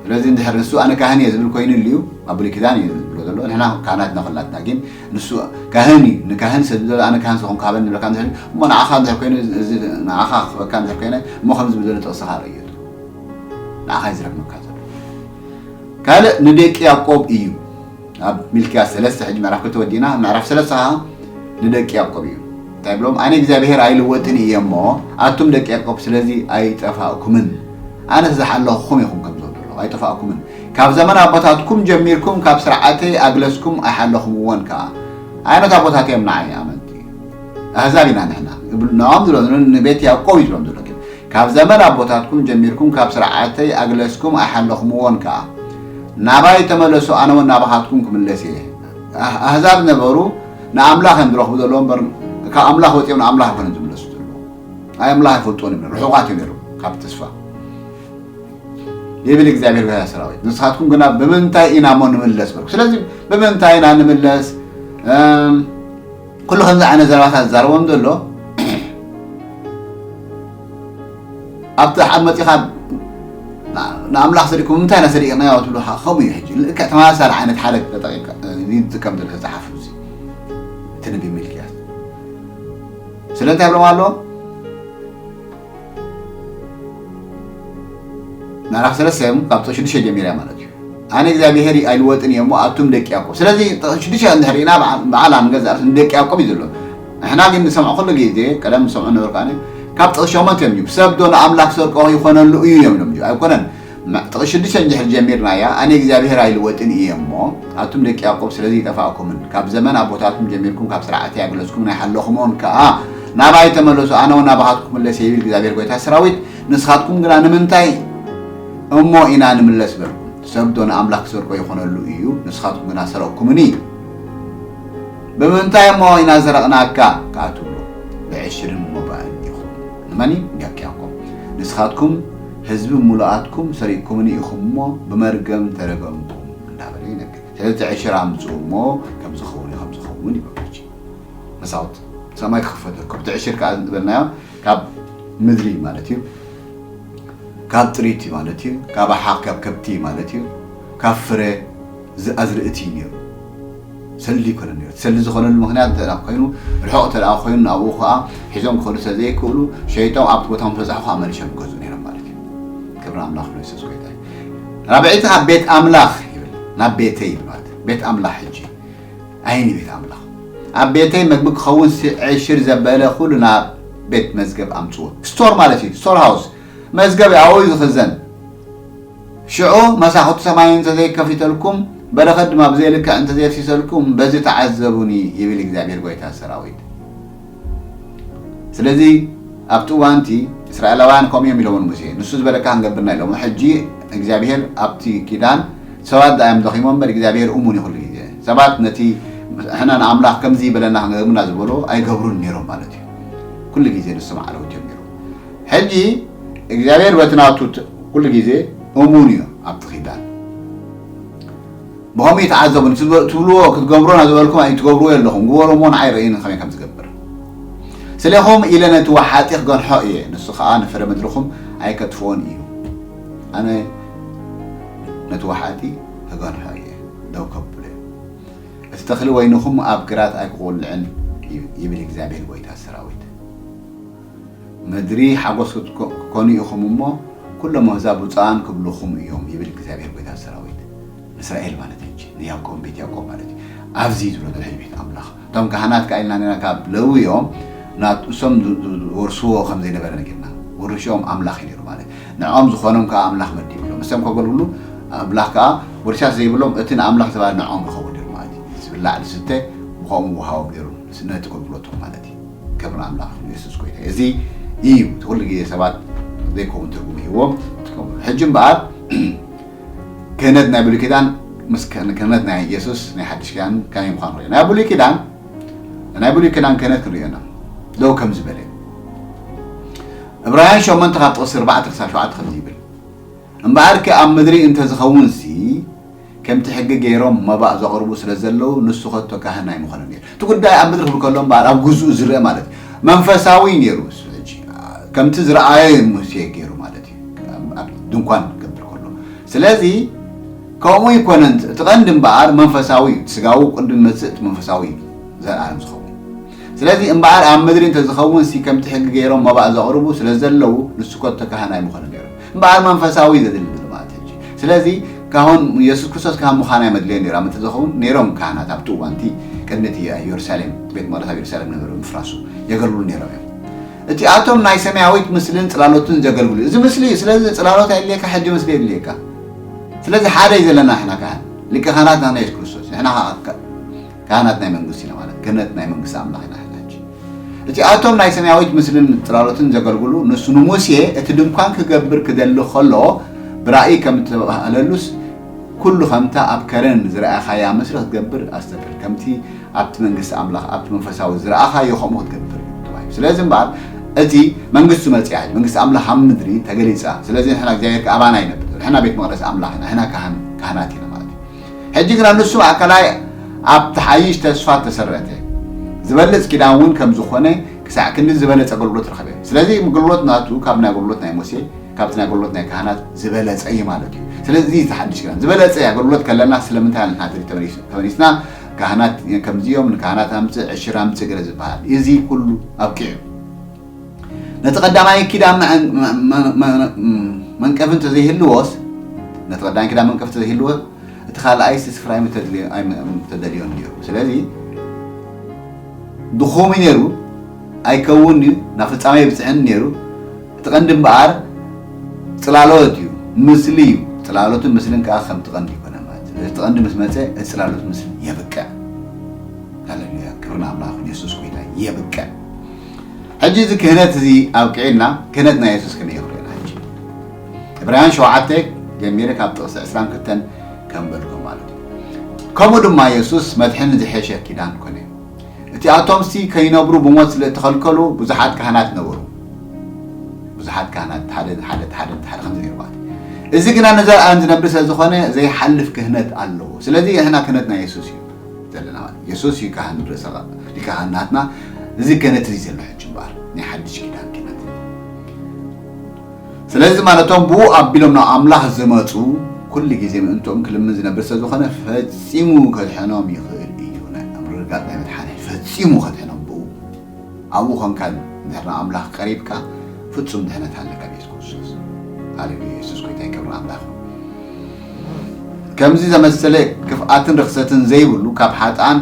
ስለዚ እንድሕር ንሱ ኣነ ካህን እየ ዝብል ኮይኑ ልዩ ኣብ ብሉይ ኪዳን እዩ ዝብሎ ዘሎ። ንሕና ካህናት ኢና ኩላትና፣ ግን ንሱ ካህን እዩ። ንካህን ሰብ ዘሎ ኣነ ካህን ዝኾንኩ ሃበኒ ዝብለካ እንድሕር፣ እሞ ንዓኻ እንድሕር ኮይኑ፣ እዚ ንዓኻ ክህበካ እንድሕር ኮይነ፣ እሞ ከምዚ ዝብል ዘሎ ጥቕስኻ ርእዮ። ንዓኻ እዩ ዝረግመካ ዘሎ። ካልእ ንደቂ ያዕቆብ እዩ። ኣብ ሚልክያስ ሰለስተ ሕጂ ምዕራፍ ክልተ ወዲእና፣ ምዕራፍ ሰለስተ ኸዓ ንደቂ ያዕቆብ እዩ። እንታይ ብሎም? ኣነ እግዚኣብሔር ኣይልወጥን እየ እሞ፣ ኣቱም ደቂ ያዕቆብ ስለዚ ኣይጠፋእኩምን። ኣነስ ዝሓለኹኹም ኢኹም ከም ዝብሎ፣ ኣይጠፋእኩምን። ካብ ዘመን ኣቦታትኩም ጀሚርኩም ካብ ስርዓተይ ኣግለስኩም ኣይሓለኹምዎን ከኣ። ኣየኖት ኣቦታት እዮም ንዓይ ኣመንቲ? ኣህዛብ ኢና ንሕና። እብል-፣ ንዖም ዝብሎም ዘሎ፣ ንቤት ያዕቆብ እዩ ዝብሎም ዘሎ። ግን ካብ ዘመን ኣቦታትኩም ጀሚርኩም ካብ ስርዓተይ ኣግለስኩም ኣይሓለኹምዎን ከኣ። ናባይ ተመለሱ፣ ኣነ እውን ናባኻትኩም ክምለስ እየ። ኣህ-፣ ኣህዛብ ነበሩ፣ ንኣምላኽ እዮም ዝረኽቡ ዘለዉ እምበር፣ ካብ ኣምላኽ ወፂኦም ንኣምላኽ ኣይኮነን ዝምለሱ ዘለዉ። ኣይ ኣምላኽ ኣይፈልጥዎን እዮም፣ ርሑቓት እዮም ነይሮም ካብ ተስፋ። ይብል እግዚኣብሔር ጓይታ ሰራዊት። ንስኻትኩም ግና ብምንታይ ኢና እሞ ንምለስ በልኩ። ስለዚ ብምንታይ ኢና ንምለስ? እም፣ ኩሉ ከምዚ ዓይነት ዘረባታት ዝዛረቦም ዘሎ፣ ኣብቲ ኣብ መጺኻ ን-፣ ንኣምላኽ ሰዲድኩም፣ ምንታይ ኢና ሰዲቕናዮ ትብሉ፣ ኸ-፣ ከምኡ እዩ ሕጂ። ልክዕ ተመሳሳሊ ዓይነት ሓረግ ተጠቒምካ፣ እ፣ ዝጥቀም ዘሎ ጸሓፊ እዚ። እቲ ነቢ ሚልክያስ። ስለ እንታይ ይብሎም ኣሎ? ምዕራፍ ሰለስተ እዮም፣ ካብ ጥቕሲ ሽዱሽተ ጀሚረ ማለት እዩ። ኣነ እግዚኣብሔር ኣይልወጥን እየ እሞ ኣቱም ደቂ ያዕቆብ። ስለዚ ጥቕሲ ሽዱሽተ እንድሕር ርኢና በዓ-፣ በዓል ኣብ ገዛእ ርእሲ ንደቂ ያዕቆብ እዩ ዘሎ። ንሕና ግን ንሰምዖ ኩሉ ግዜ፣ ቀደም ንሰምዖ ነበርኩ ኣነ፣ ካብ ጥቕሲ ሸሞንተ እዮም እዩ። ሰብ ዶ ንኣምላኽ ክሰርቆ ይኾነሉ እዩ እዮም ኢሎም እዩ። ኣይኮነን። መ-፣ ጥቕሲ ሽዱሽተ እንድሕር ጀሚርናያ፣ ኣነ እግዚኣብሔር ኣይልወጥን እየ እሞ ኣቱም ደቂ ያዕቆብ ስለዚ ይጠፋእኩምን፣ ካብ ዘመን ኣቦታትኩም ጀሚርኩም ካብ ስርዓተይ ኣግለስኩም ናይ ሓለኹምዎን ከኣ፣ ናባይ ተመለሱ፣ ኣነ እውን ናባኻትኩም ክምለስ እየ ይብል እግዚኣብሔር ጐይታ ሰራዊት። ንስኻትኩም ግና ንምንታይ እሞ ኢና ንምለስ በልኩም? ሰብ ዶ ንኣምላኽ ክሰርቆ ይኾነሉ እዩ? ንስኻትኩም ግና ሰረቕኩምኒ። ብምንታይ እሞ ኢና ሰረቕናካ ከኣ ትብሉ? ብዕሽርን ሞባእን ኢኹም። ንመን እዩ? ንደቂ ያዕቆብ። ንስኻትኩም ህዝቢ ምሉኣትኩም ሰሪቕኩምኒ ኢኹም እሞ ብመርገም ተረገምኩም እንዳበለ ይነግር። ስለዚ እቲ ዕሽር ኣምጽኡ እሞ ከም ዝኸውን እዩ፣ ከም ዝኸውን ይበሉ። መሳውት ሰማይ ክኽፈተልኩም። እቲ ዕሽር ከኣ ዝበልናዮ ካብ ምድሪ ማለት እዩ፣ ካብ ጥሪት እዩ ማለት እዩ፣ ካብ ኣሓ-፣ ካብ ከብቲ ማለት እዩ፣ ካብ ፍረ ዝ-፣ ኣዝርእቲ እዩ ነይሩ። ሰልዲ ይኮነ ነይሩ። ሰልዲ ዝኾነሉ ምኽንያት እንተ ደኣ ኮይኑ፣ ርሑቕ እንተ ደኣ ኮይኑ፣ ናብኡ ኸኣ ሒዞም ክኸዱ ስለ ዘይክእሉ፣ ሸይጦም ኣብቲ ቦታ ምስ በጻሑ ኸኣ መሊሶም ይገዝኡ ነይሮም ማለት እዩ። ክብሪ ኣምላኽ ንየሱስ ጎይታ እዩ። ራብዐይቲ ካብ ቤት ኣምላኽ ይብል፣ ናብ ቤተይ ይብል ማለት እዩ። ቤት ኣምላኽ ሕጂ ኣይኒ ቤት ኣምላኽ። ኣብ ቤተይ መግቢ ክኸውን ሲ-፣ ዕሽር ዘበለ ኩሉ ናብ ቤት መዝገብ ኣምጽዎ። ስቶር ማለት እዩ፣ ስቶር ሃውስ። መዝገብ ኣብኡ እዩ ዝኽዘን። ሽዑ መሳኹቲ ሰማይ እንተ ዘይከፊተልኩም፣ በረኸት ድማ ብዘይ ልክዕ እንተ ዘየፍሲሰልኩም፣ በዚ ተዓዘቡኒ፣ ይብል እግዚኣብሔር ጐይታ ሰራዊት። ስለዚ ኣብቲ እዋንቲ እስራኤላውያን ከምኡ እዮም ኢሎሞ ንሙሴ፣ ንሱ ዝበለካ ክንገብርና ኢሎሞ። ሕጂ እግዚኣብሔር ኣብቲ ኪዳን ሰባት ደኣ እዮም ደኺሞም እምበር እግዚኣብሔር እሙን እዩ ኩሉ ግዜ። ሰባት ነቲ ሕና ንኣምላኽ ከምዚ ይበለና ክንገብርና ዝበሎ ኣይገብሩን ነይሮም ማለት እዩ። ኩሉ ግዜ ንሶም ዓለውቲ እዮም ነይሮም። ሕጂ እግዚኣብሔር በቲ ናቱ ት- ኩሉ ግዜ እሙን እዩ ኣብቲ ኪዳን። ብኸምኡ ይተዓዘቡኒ። ትብ- ትብልዎ ክትገብሮ ናብ ዝበልኩም ኣይትገብርዎ ኣለኹም። ግበሩ እሞ ንዓይ ርእይኒ ከመይ ከም ዝገብር። ስለኹም ኢለ ነቲ ወሓጢ ክገንሖ እየ፣ ንሱ ኸኣ ንፍረ ምድርኹም ኣይከጥፍኦን እዩ። ኣነ ነቲ ወሓጢ ክገንሖ እየ፣ ደው ከብሎ እየ። እቲ ተኽሊ ወይንኹም ኣብ ግራት ኣይክቆልዕን እዩ፣ ይብል እግዚኣብሔር ጐይታ ሰራዊት። ምድሪ ሓጎስ ክትኮ- ክትኮኑ ኢኹም እሞ፣ ኩሎም ኣህዛብ ብፁዓን ክብሉኹም እዮም፣ ይብል እግዚኣብሔር ጐይታ ሰራዊት። ንእስራኤል ማለት ሕጂ፣ ንያዕቆብ፣ ቤት ያዕቆብ ማለት እዩ። ኣብዚ ዝብሎ ዘሎ ሕጂ ቤት ኣምላኽ። እቶም ካህናት ከኣ ኢልና ኔርና ካብ ለዊ እዮም፣ ናት- እሶም ዝ- ዝ- ዝወርስዎ ከም ዘይነበረ ነጊርና። ውርሻኦም ኣምላኽ እዩ ነይሩ ማለት። ንዕኦም ዝኾኖም ከኣ ኣምላኽ መዲብሎም። እሶም ከገልግሉ ኣምላኽ ከኣ ውርሻ ዘይብሎም፣ እቲ ንኣምላኽ ዝተባህለ ንዕኦም ይኸውን ነይሩ ማለት እዩ። ዝብላዕ ዝስተ ብኸምኡ ምውሃቦም ነይሩ፣ ነቲ ኣገልግሎቶም ማለት እዩ። ክብሪ ኣምላኽ ይኹን፣ የሱስ ጐይታ። እዚ እዩ እቲ ኩሉ ግዜ ሰባት ዘይከውን ትርጉም ሂቦም ዝጥቀምሉ። ሕጂ እምበኣር ክህነት ናይ ብሉይ ኪዳን ምስ ክህን- ክህነት ናይ የሱስ ናይ ሓድሽ ኪዳን ከመይ ምዃኑ ንሪኦ። ናይ ብሉይ ኪዳን ናይ ብሉይ ኪዳን ክህነት ክንሪኦ ኢና። ደው ከም ዝበለ ዕብራውያን ሸሞንተ ካብ ጥቕሲ ኣርባዕተ ክሳብ ሸውዓተ ከምዚ ይብል፣ እምበኣርከ ኣብ ምድሪ እንተዝኸውንሲ ከምቲ ሕጊ ገይሮም መባእ ዘቕርቡ ስለ ዘለዉ ንሱ ከቶ ካህን ኣይምኾነን ነይሩ። እቲ ጉዳይ ኣብ ምድሪ ክብል ከሎ እምበኣር ኣብ ግዝኡ ዝረአ ማለት እዩ። መንፈሳዊ ነይሩ እሱ ሕጂ ከምቲ ዝረኣየ ሙሴ ገይሩ ማለት እዩ። ኣብ ድንኳን ክገብር ከሎ ስለዚ ከምኡ ይኮነን እቲ ቀንዲ እምበኣር መንፈሳዊ እዩ። እቲ ስጋዊ ቅድሚ መጽእ እቲ መንፈሳዊ እዩ ዘላለም ዝኸውን። ስለዚ እምበኣር ኣብ ምድሪ እንተዝኸውን ሲ ከምቲ ሕጊ ገይሮም መባእ ዘቕርቡ ስለ ዘለዉ ንሱ ኮቶ ካህን ኣይምኾነን ነይሩ። እምበኣር መንፈሳዊ ዘድሊ ማለት ሕጂ ስለዚ ካሁን የሱስ ክርስቶስ ካህን ምዃን ኣይመድለየን ነይሩ። ኣብ ምድሪ ዝኸውን ነይሮም ካህናት ኣብቲ እዋንቲ ቅድሚ እቲ ኢየሩሳሌም ቤት መቕደስ ኣብ ኢየሩሳሌም ነበሩ ምፍራሱ የገልግሉ ነይሮም እዮም። እቲኣቶም ናይ ሰማያዊት ምስልን ጽላሎትን ዘገልግሉ። እዚ ምስሊ እዩ። ስለዚ ጽላሎት ኣየድልየካ፣ ሕጂ ምስሊ የድልየካ። ስለዚ ሓደ እዩ ዘለና ንሕና ካህን፣ ሊቀ ካህናት ናትና የሱስ ክርስቶስ። ንሕና ከኣ ካ- ካህናት ናይ መንግስቲ ኢና ማለት፣ ክህነት ናይ መንግስቲ ኣምላኽ ኢና ንሕና ሕጂ። እቲኣቶም ናይ ሰማያዊት ምስልን ጽላሎትን ዘገልግሉ፣ ንሱ ንሙሴ እቲ ድንኳን ክገብር ክደሊ ከሎ ብራእይ ከም እተባህለሉስ፣ ኩሉ ከምታ ኣብ ከረን ዝረኣኻያ ምስሪ ክትገብር ኣስተብህል፣ ከምቲ ኣብቲ መንግስቲ ኣምላኽ ኣብቲ መንፈሳዊ ዝረኣኻዮ ከምኡ ክትገብር እዩ ተባሂሉ። ስለዚ እምበኣር እቲ መንግስቱ መጺኣ፣ መንግስቲ ኣምላኽ ኣብ ምድሪ ተገሊጻ። ስለዚ ንሕና እግዚኣብሔር ከኣ ኣባና ይነብር። ንሕና ቤት መቕደስ ኣምላኽ ኢና፣ ንሕና ካህን- ካህናት ኢና ማለት እዩ። ሕጂ ግና ንሱ ማእከላይ ኣብቲ ሓይሽ ተስፋ ተሰረተ። ዝበልጽ ኪዳን እውን ከም ዝኾነ ክሳዕ ክንዲ ዝበለጸ ኣገልግሎት ረኸበ። ስለዚ ኣገልግሎት ናቱ ካብ ናይ ኣገልግሎት ናይ ሙሴ ካብቲ ናይ ኣገልግሎት ናይ ካህናት ዝበለጸ እዩ ማለት እዩ። ስለዚ እዚ ሓድሽ ኪዳን ዝበለጸ ኣገልግሎት ከለና ስለምንታይ ንሕና ትሪ ተመሊስ- ተመሊስና ካህናት ከምዚ እዮም ንካህናት ኣምጽእ ዕሽር ኣምጽእ ገለ ዝበሃል እዚ ኩሉ ኣብቂዑ። ነቲ ቀዳማይ ኪዳን መ- መ- መ- መ- መንቀፊ እንተዘይህልዎስ ነቲ ቀዳማይ ኪዳን መንቀፊ እንተዘይህልዎ እቲ ካልኣይስ ስፍራ ኣይምተድልዮ- ኣይም- ኣይምተደልዮን ነይሩ። ስለዚ ድኹም እዩ ነይሩ፣ ኣይከውን እዩ፣ ናብ ፍጻሜ ይብጽሕን ነይሩ። እቲ ቀንዲ እምበኣር ጽላሎት እዩ፣ ምስሊ እዩ። ጽላሎትን ምስልን ከኣ ከምቲ ቀንዲ ይኮነ ማለት እዩ። እቲ ቀንዲ ምስ መጸ እቲ ጽላሎት ምስልን የብቅዕ። ሃሌሉያ፣ ክብሪ ንኣምላኽ ይኹን፣ የሱስ ጎይታ የብቅዕ። ሕጂ እዚ ክህነት እዚ ኣብቂዕና ክህነት ናይ የሱስ ከመይ ይኽርእና ሕጂ ዕብራውያን ሸውዓተ ጀሚረ ካብ ጥቕሲ ዕስራን ክልተን ከንበልኩም ማለት እዩ። ከምኡ ድማ የሱስ መድሕን ዝሐሸ ኪዳን ኮነ። እቲኣቶምሲ ከይነብሩ ብሞት ስለ እተኸልከሉ ብዙሓት ካህናት ነበሩ። ብዙሓት ካህናት ሓደ ሓደ ሓደ ሓደ ከምዚ ነይሩ ማለት እዩ። እዚ ግና ንዘለኣለም ዝነብር ስለ ዝኾነ ዘይሓልፍ ክህነት ኣለዎ። ስለዚ ንሕና ክህነትና የሱስ እዩ ዘለና ማለት እዩ። የሱስ እዩ ካህን ርእሰ ሊቀ ካህናትና። እዚ ክህነት እዚ ዘሎ ሕጂ እምበኣር ናይ ሓድሽ ኪዳን ክህነት። ስለዚ ማለቶም ብኡ ኣቢሎም ናብ ኣምላኽ ዝመጹ ኩሉ ግዜ ምእንትኦም ክልምን ዝነብር ስለ ዝኾነ ፈጺሙ ከድሕኖም ይኽእል እዩ። ናይ ምርግጋጽ ናይ መድሓኒ ፈጺሙ ከድሕኖም ብኡ ኣብኡ ኾንካ እንድሕር ናብ ኣምላኽ ቀሪብካ ፍጹም ድሕነት ኣለካ ብየሱስ ክርስቶስ። ሃሌሉያ። የሱስ ጎይታ ይከብር ኣምላኽ። ከምዚ ዘመሰለ ክፍኣትን ርኽሰትን ዘይብሉ ካብ ሓጥኣን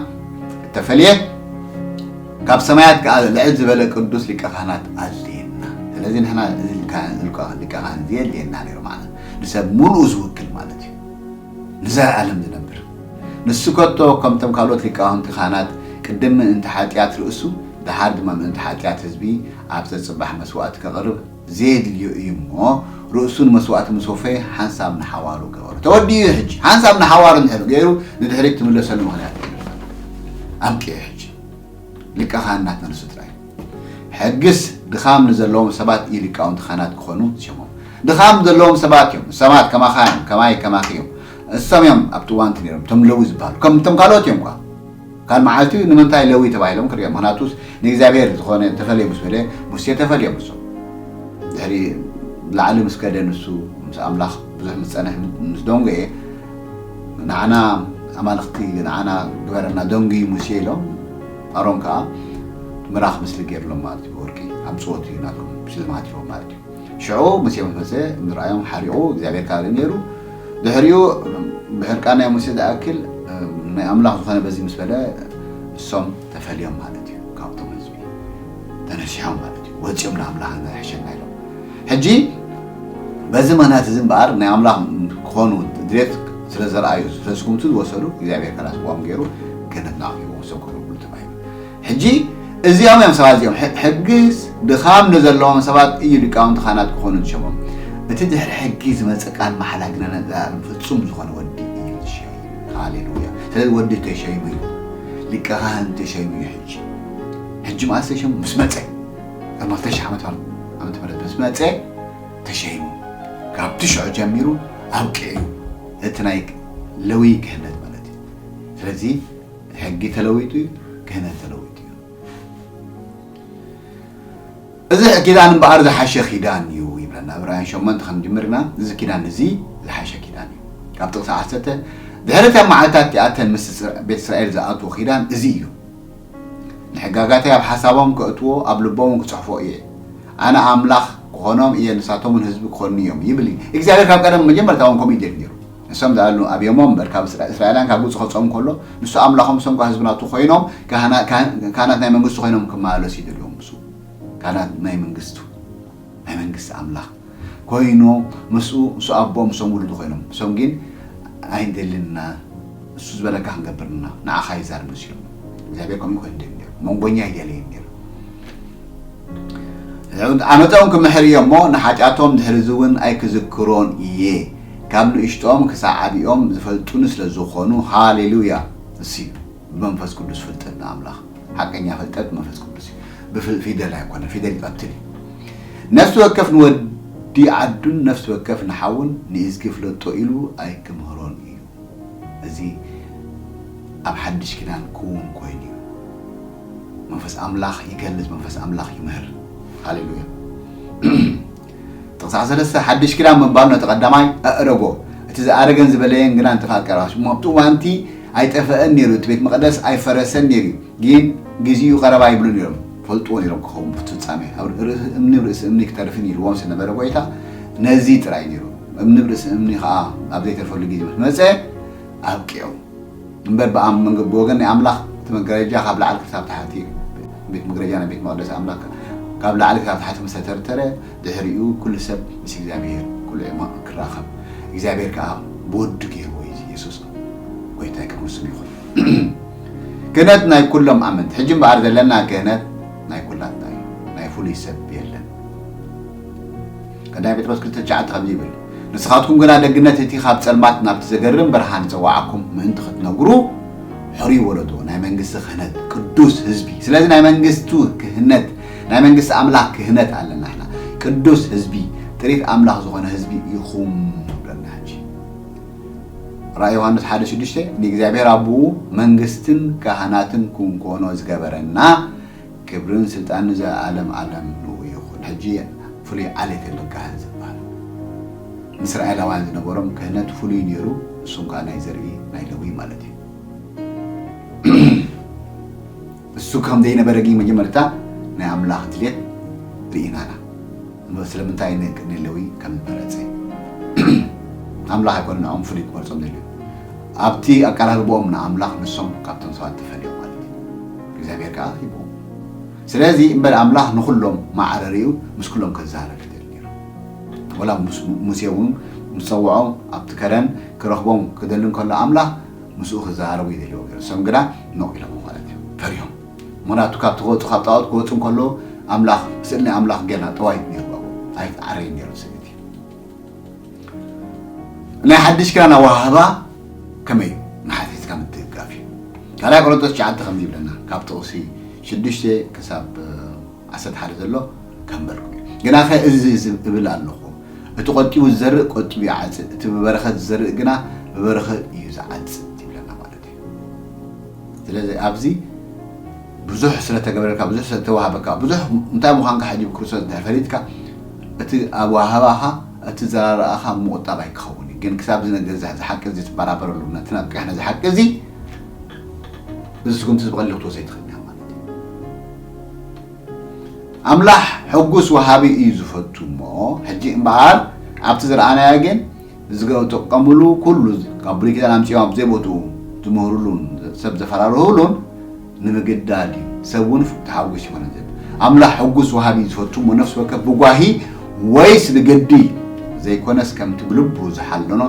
እተፈልየ ካብ ሰማያት ከኣ ልዕል ዝበለ ቅዱስ ሊቀ ካህናት ኣድልየና። ስለዚ ንሕና እዚ ሊቀ ካህን እዚ የድልየና ነይሩ ማለት ንሰብ ሙሉኡ ዝውክል ማለት እዩ። ንዘለኣለም ዝነብር ንሱ ከቶ ከምቶም ካልኦት ሊቃውንቲ ካህናት ቅድም ምእንቲ ሓጢኣት ርእሱ ደሓር ድማ ምእንቲ ሓጢኣት ህዝቢ ኣብ ዘጽባሕ መስዋእቲ ከቕርብ ዘየድልዮ እዩ እሞ፣ ርእሱ ንመስዋእቲ ምስ ወፈየ ሓንሳብ ንሓዋሩ ገበሮ። ተወዲኡ እዩ ሕጂ። ሓንሳብ ንሓዋሩ እንድሕር ገይሩ ንድሕሪት ትምለሰሉ ምኽንያት የለን። ኣብቂዑ ሕጂ። ሊቀ ካህናትና ንሱ ጥራይ። ሕግስ ድኻም ንዘለዎም ሰባት እዩ ሊቃውንቲ ካህናት ክኾኑ ዝሸሞም። ድኻም ዘለዎም ሰባት እዮም። ሰባት ከማኻ እዮም፣ ከማይ ከማኺ እዮም። እሶም እዮም ኣብቲ እዋንቲ ነይሮም፣ እቶም ለዊ ዝበሃሉ። ከም እቶም ካልኦት እዮም እኳ። ካል መዓልቲ ንምንታይ ለዊ ተባሂሎም ክርእዮም? ምኽንያቱስ ንእግዚኣብሔር ዝኾነ ተፈልየ ምስ በለ፣ ሙሴ ተፈልዮም እሶም። ድሕሪ ላዕሊ ምስ ከደ ንሱ ምስ ኣምላኽ ብዙሕ ምስ ጸንሕ ምስ ደንጎየ፣ ንዓና ኣማልኽቲ ንዓና ግበረና ደንጉዩ ሙሴ ኢሎም፣ ኣሮን ከኣ ምራኽ ምስሊ ገይርሎም ማለት እዩ። ብወርቂ ኣምጽኦት እዩ ናቶም ሽልማት ኢሎም ማለት እዩ። ሽዑ ሙሴ ምስ መጸ ንርኣዮም ሓሪቑ እግዚኣብሔር ካብ ነይሩ። ድሕሪኡ ብሕርቃን ናይ ሙሴ ዝኣክል ናይ ኣምላኽ ዝኾነ በዚ ምስ በለ እሶም ተፈልዮም ማለት እዩ ካብቶም ህዝቢ ተነሲሖም ማለት እዩ። ወጺኦም ንኣምላኽ ሕሸና ኢሎም። ሕጂ በዚ ምኽንያት እዚ እምበኣር ናይ ኣምላኽ ክኾኑ ድሌት ስለ ዘርኣዩ ስለ ዝጉምቱ ዝወሰዱ እግዚኣብሔር ከላስቦም ገይሩ ገነት ናዕቂቡ ሰብ ክረብሉ ተባሂሉ። ሕጂ እዚኦም እዮም ሰባት እዚኦም ሕግስ ድኻም ንዘለዎም ሰባት እዩ ሊቃውንቲ ካህናት ክኾኑ ዝሸሞም። እቲ ድሕሪ ሕጊ ዝመጸ ቃል ማሕላ ግና ነዘላለም ፍጹም ዝኾነ ወዲ እዩ ዝሸይም። ሃሌሉያ። ስለዚ ወዲ ተሸይሙ እዩ። ሊቀ ካህን ተሸይሙ እዩ። ሕጂ ሕጂ መዓስ ተሸይሙ? ምስ መጸ ኣብ ክልተ ሽሕ ዓመት ዓመተ ምህረት ምስ መጸ ተሸይሙ። ካብቲ ሽዑ ጀሚሩ ኣብቂዑ እዩ እቲ ናይ ለዊ ክህነት ማለት እዩ። ስለዚ ሕጊ ተለዊጡ እዩ፣ ክህነት ተለዊጡ እዩ። እዚ ኪዳን እምበኣር ዝሓሸ ኪዳን እዩ ይብለና። ዕብራውያን ሸሞንተ ከም ጅምርና እዚ ኪዳን እዚ ዝሓሸ ኪዳን እዩ። ካብ ጥቕሲ ዓሰርተ ድሕሪ እተን መዓልታት እቲኣተን ምስ እስራ- ቤት እስራኤል ዝኣትዎ ኪዳን እዚ እዩ። ንሕጋጋተይ ኣብ ሓሳቦም ከእትዎ ኣብ ልቦም ክጽሕፎ እየ። ኣነ ኣምላኽ ክኾኖም እየ፣ ንሳቶም እውን ህዝቢ ክኾንኒ እዮም ይብል እዩ እግዚኣብሔር። ካብ ቀደም መጀመርታ እውን ከምኡ እዩ ነይሩ። ንሶም ዝኣሉ ኣብዮሞም እምበር ካብ እስራኤላውያን ካብ ግብፂ ከውፅኦም ከሎ ንሱ ኣምላኾም ንሶም ከዓ ህዝቢ ናቱ ኮይኖም ካህናት ናይ መንግስቱ ኮይኖም ክመላለሱ ይደልዮም። ምስ ካህናት ናይ መንግስቱ ናይ መንግስቲ ኣምላኽ ኮይኑ ምስኡ ምስ ኣቦኦም ንሶም ውሉዱ ኮይኖም ንሶም ግን ኣይንደልን ኢና፣ እሱ ዝበለካ ክንገብር ኢና፣ ንዓኻ ይዛረብ ንሱ ኢሎም። እግዚኣብሔር ከምኡ ኮይኑ ደልዩ ነይሩ። መንጎኛ ኣይደለየን ነይሩ። ኣመፀኦም ክምሕር እየ እሞ ንሓጢኣቶም ድሕርዚ እውን ኣይክዝክሮን እየ። ካብ ንእሽቶም ክሳዕ ዓብኦም ዝፈልጡኒ ስለ ዝኾኑ። ሃሌሉያ። እሲ ብመንፈስ ቅዱስ ፍልጠት ንኣምላኽ ሓቀኛ ፍልጠት መንፈስ ቅዱስ እዩ። ብፊደል ኣይኮነ፣ ፊደል ይቐትል እዩ። ነፍሲ ወከፍ ንወዲ ዓዱን ነፍሲ ወከፍ ንሓውን ንእዝጊ ፍለጦ ኢሉ ኣይክምህሮን እዩ። እዚ ኣብ ሓድሽ ኪዳን ክውን ኮይኑ እዩ። መንፈስ ኣምላኽ ይገልጽ፣ መንፈስ ኣምላኽ ይምህር። ሃሌሉያ። ጥቕሲ ሰለስተ ሓድሽ ኪዳን ምባሉ ነቲ ቀዳማይ ኣእረጎ። እቲ ዝኣረገን ዝበለየን ግና እንተፋቀራ እሞ ኣብቲ እዋንቲ ኣይጠፈአን ነይሩ፣ እቲ ቤት መቕደስ ኣይፈረሰን ነይሩ እዩ። ግን ግዜኡ ቀረባ ይብሉ ነይሮም፣ ፈልጥዎ ነይሮም ክኸውን ብፍጻሜ ኣብ ርእሲ እምኒ ርእሲ እምኒ ክተርፍን ኢልዎም ስለነበረ ጎይታ ነዚ ጥራይ ነይሩ። እምኒ ብርእሲ እምኒ ከዓ ኣብ ዘይተርፈሉ ግዜ ምስ መጸ ኣብቂዑ። እምበር ብኣም መንገ- ብወገን ናይ ኣምላኽ እቲ መጋረጃ ካብ ላዕሊ ክሳብ ታሕቲ ቤት መጋረጃ ናይ ቤት መቕደስ ኣምላኽ ካብ ላዕሊ ክሳብ ታሕቲ ምስ ተተርተረ ድሕሪኡ ኩሉ ሰብ ምስ እግዚኣብሔር ኩሉ ዕማቕ ክራኸብ እግዚኣብሔር ከዓ ብወዱ ገይርዎ እዩ። ኢየሱስ ጎይታ ክብሩ ስም ይኹን። ክህነት ናይ ኩሎም ኣመንቲ ሕጂ እምበኣር ዘለና ክህነት ናይ ኩላትና እዩ። ናይ ፍሉይ ሰብ የለን። ቀዳማይ ጴጥሮስ ክልተ ትሽዓተ ከምዚ ይብል፣ ንስኻትኩም ግና ደግነት እቲ ካብ ጸልማት ናብቲ ዘገርም ብርሃን ዝጸዋዓኩም ምእንቲ ክትነግሩ ሕሩይ ወለዶ ናይ መንግስቲ ክህነት ቅዱስ ህዝቢ። ስለዚ ናይ መንግስቱ ክህነት ናይ መንግስቲ ኣምላኽ ክህነት ኣለና ሕና ቅዱስ ህዝቢ ጥሪት ኣምላኽ ዝኾነ ህዝቢ ኢኹም ይብለና። ሕጂ ራእይ ዮሃንስ ሓደ ሽዱሽተ ንእግዚኣብሔር ኣቦኡ መንግስትን ካህናትን ክንኮኖ ዝገበረና ክብርን ስልጣንን ንዘለኣለም ዓለም ንኡ ይኹን። ሕጂ ፍሉይ ዓሌት የለን ካህን ዝበሃል። ንእስራኤላውያን ዝነበሮም ክህነት ፍሉይ ነይሩ። እሱም ከዓ ናይ ዘርኢ ናይ ለዊ ማለት እዩ። እሱ ከም ዘይነበረ ግን መጀመርታ ናይ ኣምላኽ ድሌት ርኢናና። ስለምንታይ ንለዊ ከም ዝመረጸ ኣምላኽ ኣይኮነ ንዕኦም ፍሉይ ክመርጾም ዘድልዩ። ኣብቲ ኣቀራርቦኦም ንኣምላኽ ንሶም ካብቶም ሰባት ተፈልዮም ማለት እዩ። እግዚኣብሔር ከዓ ሂብዎም። ስለዚ እምበር ኣምላኽ ንኹሎም ማዕረ ርእዩ ምስ ኩሎም ከዛረብ ይደሊ ነይሩ። ወላ ሙሴ እውን ምስ ጸውዖም ኣብቲ ከረን ክረኽቦም ክደሊ እንከሎ ኣምላኽ ምስኡ ክዘራረቡ ይደልዎ ገይሩ። እሶም ግና ኖቕ ኢሎም ማለት እዩ። ፈሪሆም። ምክንያቱ ካብቲ ክወፁ ካብ ጣዖት ክወፁ እንከሎ ኣምላኽ ስእሊ ናይ ኣምላኽ ገና ጠዋይ ነይሩ ኣብኡ ኣይተዓረየ ነይሩ ስእሊ ናይ ሓድሽ ኪዳን ኣወሃህባ ከመይ እዩ ንሓቲትካ ምትእጋፍ እዩ ካልኣይ ቆሮንቶስ ትሽዓተ ከምዚ ይብለና ካብ ጥቕሲ ሽዱሽተ ክሳብ ዓሰርተ ሓደ ዘሎ ከንበልኩም እዩ ግናኸ እዚ እብል ኣለኹ እቲ ቆጢቡ ዝዘርእ ቆጢቡ ይዓፅእ እቲ ብበረኸት ዝዘርእ ግና ብበረኸት እዩ ዝዓፅእ ይብለና ማለት እዩ ስለዚ ኣብዚ ብዙሕ ስለተገበረልካ ብዙሕ ስለተዋሃበካ ብዙሕ እንታይ ምዃንካ ሕጂ ብክርስቶስ ድሕር ፈሊጥካ እቲ ኣዋህባኻ እቲ ዘራርኣኻ ምቑጣብ ኣይክኸውን እዩ ግን ክሳብ ዝነገር ዝሓቂ እዚ ትበራበረሉ ነቲ ናብ ቅሕነ ዝሓቂ እዚ እዚ ስጉምቲ እዚ ብቐሊሉ ክትወስዶ ኣይትኽእልን ኢኻ ማለት እዩ ኣምላኽ ሕጉስ ወሃቢ እዩ ዝፈቱ እሞ ሕጂ እምበኣር ኣብቲ ዝረኣናዮ ግን ዝገጠቀምሉ ኩሉ ካብ ብሉይ ኪዳን ኣምፂኦም ኣብ ዘይቦትኡ ዝምህርሉን ሰብ ዘፈራርህሉን ንምግዳድ እዩ ሰብ እውን ተሓጒስ ይኾነ ዝብል ኣምላኽ ሕጉስ ወሃቢ እዩ ዝፈቱ እሞ ነፍሲ ወከፍ ብጓሂ ወይስ ብግዲ ዘይኮነስ ከምቲ ብልቡ ዝሓለኖ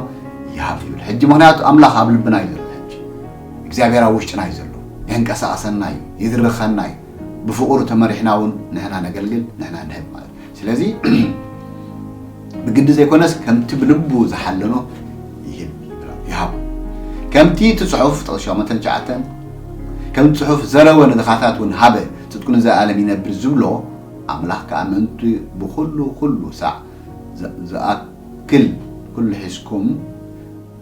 ይሃብ ይብል ሕጂ ምክንያቱ ኣምላኽ ኣብ ልብና እዩ ዘሎ ሕጂ እግዚኣብሔር ኣብ ውሽጥና እዩ ዘሎ የንቀሳቐሰና እዩ ይድርኸና እዩ ብፍቕሩ ተመሪሕና እውን ንሕና ነገልግል ንሕና ንህብ ማለት ስለዚ ብግዲ ዘይኮነስ ከምቲ ብልቡ ዝሓለኖ ይህብ ይሃብ ከምቲ እቲ ፅሑፍ ጥቕሲ ሸሞንተ ትሽዓተ ከምቲ ፅሑፍ ዘረወ ንድኻታት እውን ሃበ ፅድቁ ንዘኣለም ይነብር ዝብሎ ኣምላኽ ከዓ ምእንቲ ብኩሉ ኩሉ ሳዕ ዝኣክል ኩሉ ሒዝኩም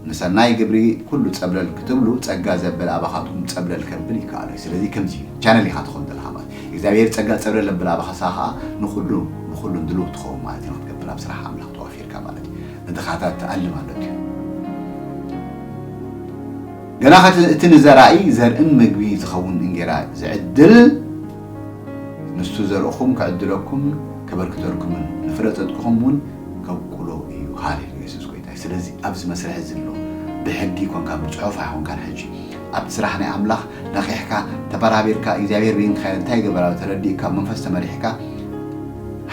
ንሰናይ ግብሪ ኩሉ ጸብለል ክትብሉ ጸጋ ዘበለ ኣባኻትኩም ጸብለል ከብል ይከኣሎ እዩ። ስለዚ ከምዚ እዩ ቻነል ኢኻ ትኸውን ዘለኻ ማለት እዩ። እግዚኣብሔር ጸጋ ጸብለል ዘበለ ኣባኻሳ ኸዓ ንኹሉ ብኹሉን ድሉው ትኸውን ማለት እዩ። ንክትገብር ኣብ ስራሕ ኣምላኽ ተዋፊርካ ማለት እዩ። ንድኻታት ትኣሊ ማለት እዩ። ገና ኸቲ እቲ ንዘራኢ ዘርእን ምግቢ ዝኸውን እንጌራ ዝዕድል ንሱ ዘርእኹም ክዕድለኩም ከበርክተልኩምን ንፍረ ጽድቅኹም እውን ከብቁሎ እዩ። ሃሌሉያ የሱስ ጎይታ እዩ። ስለዚ ኣብዚ መስርሕ እዚ ኣሎ ብሕጊ ኮንካ ብጽሑፍ ኣይኮንካን ሕጂ ኣብቲ ስራሕ ናይ ኣምላኽ ነኺሕካ ተበራቢርካ እግዚኣብሔር ብይንካ እንታይ ገበራ ተረዲእካ መንፈስ ተመሪሕካ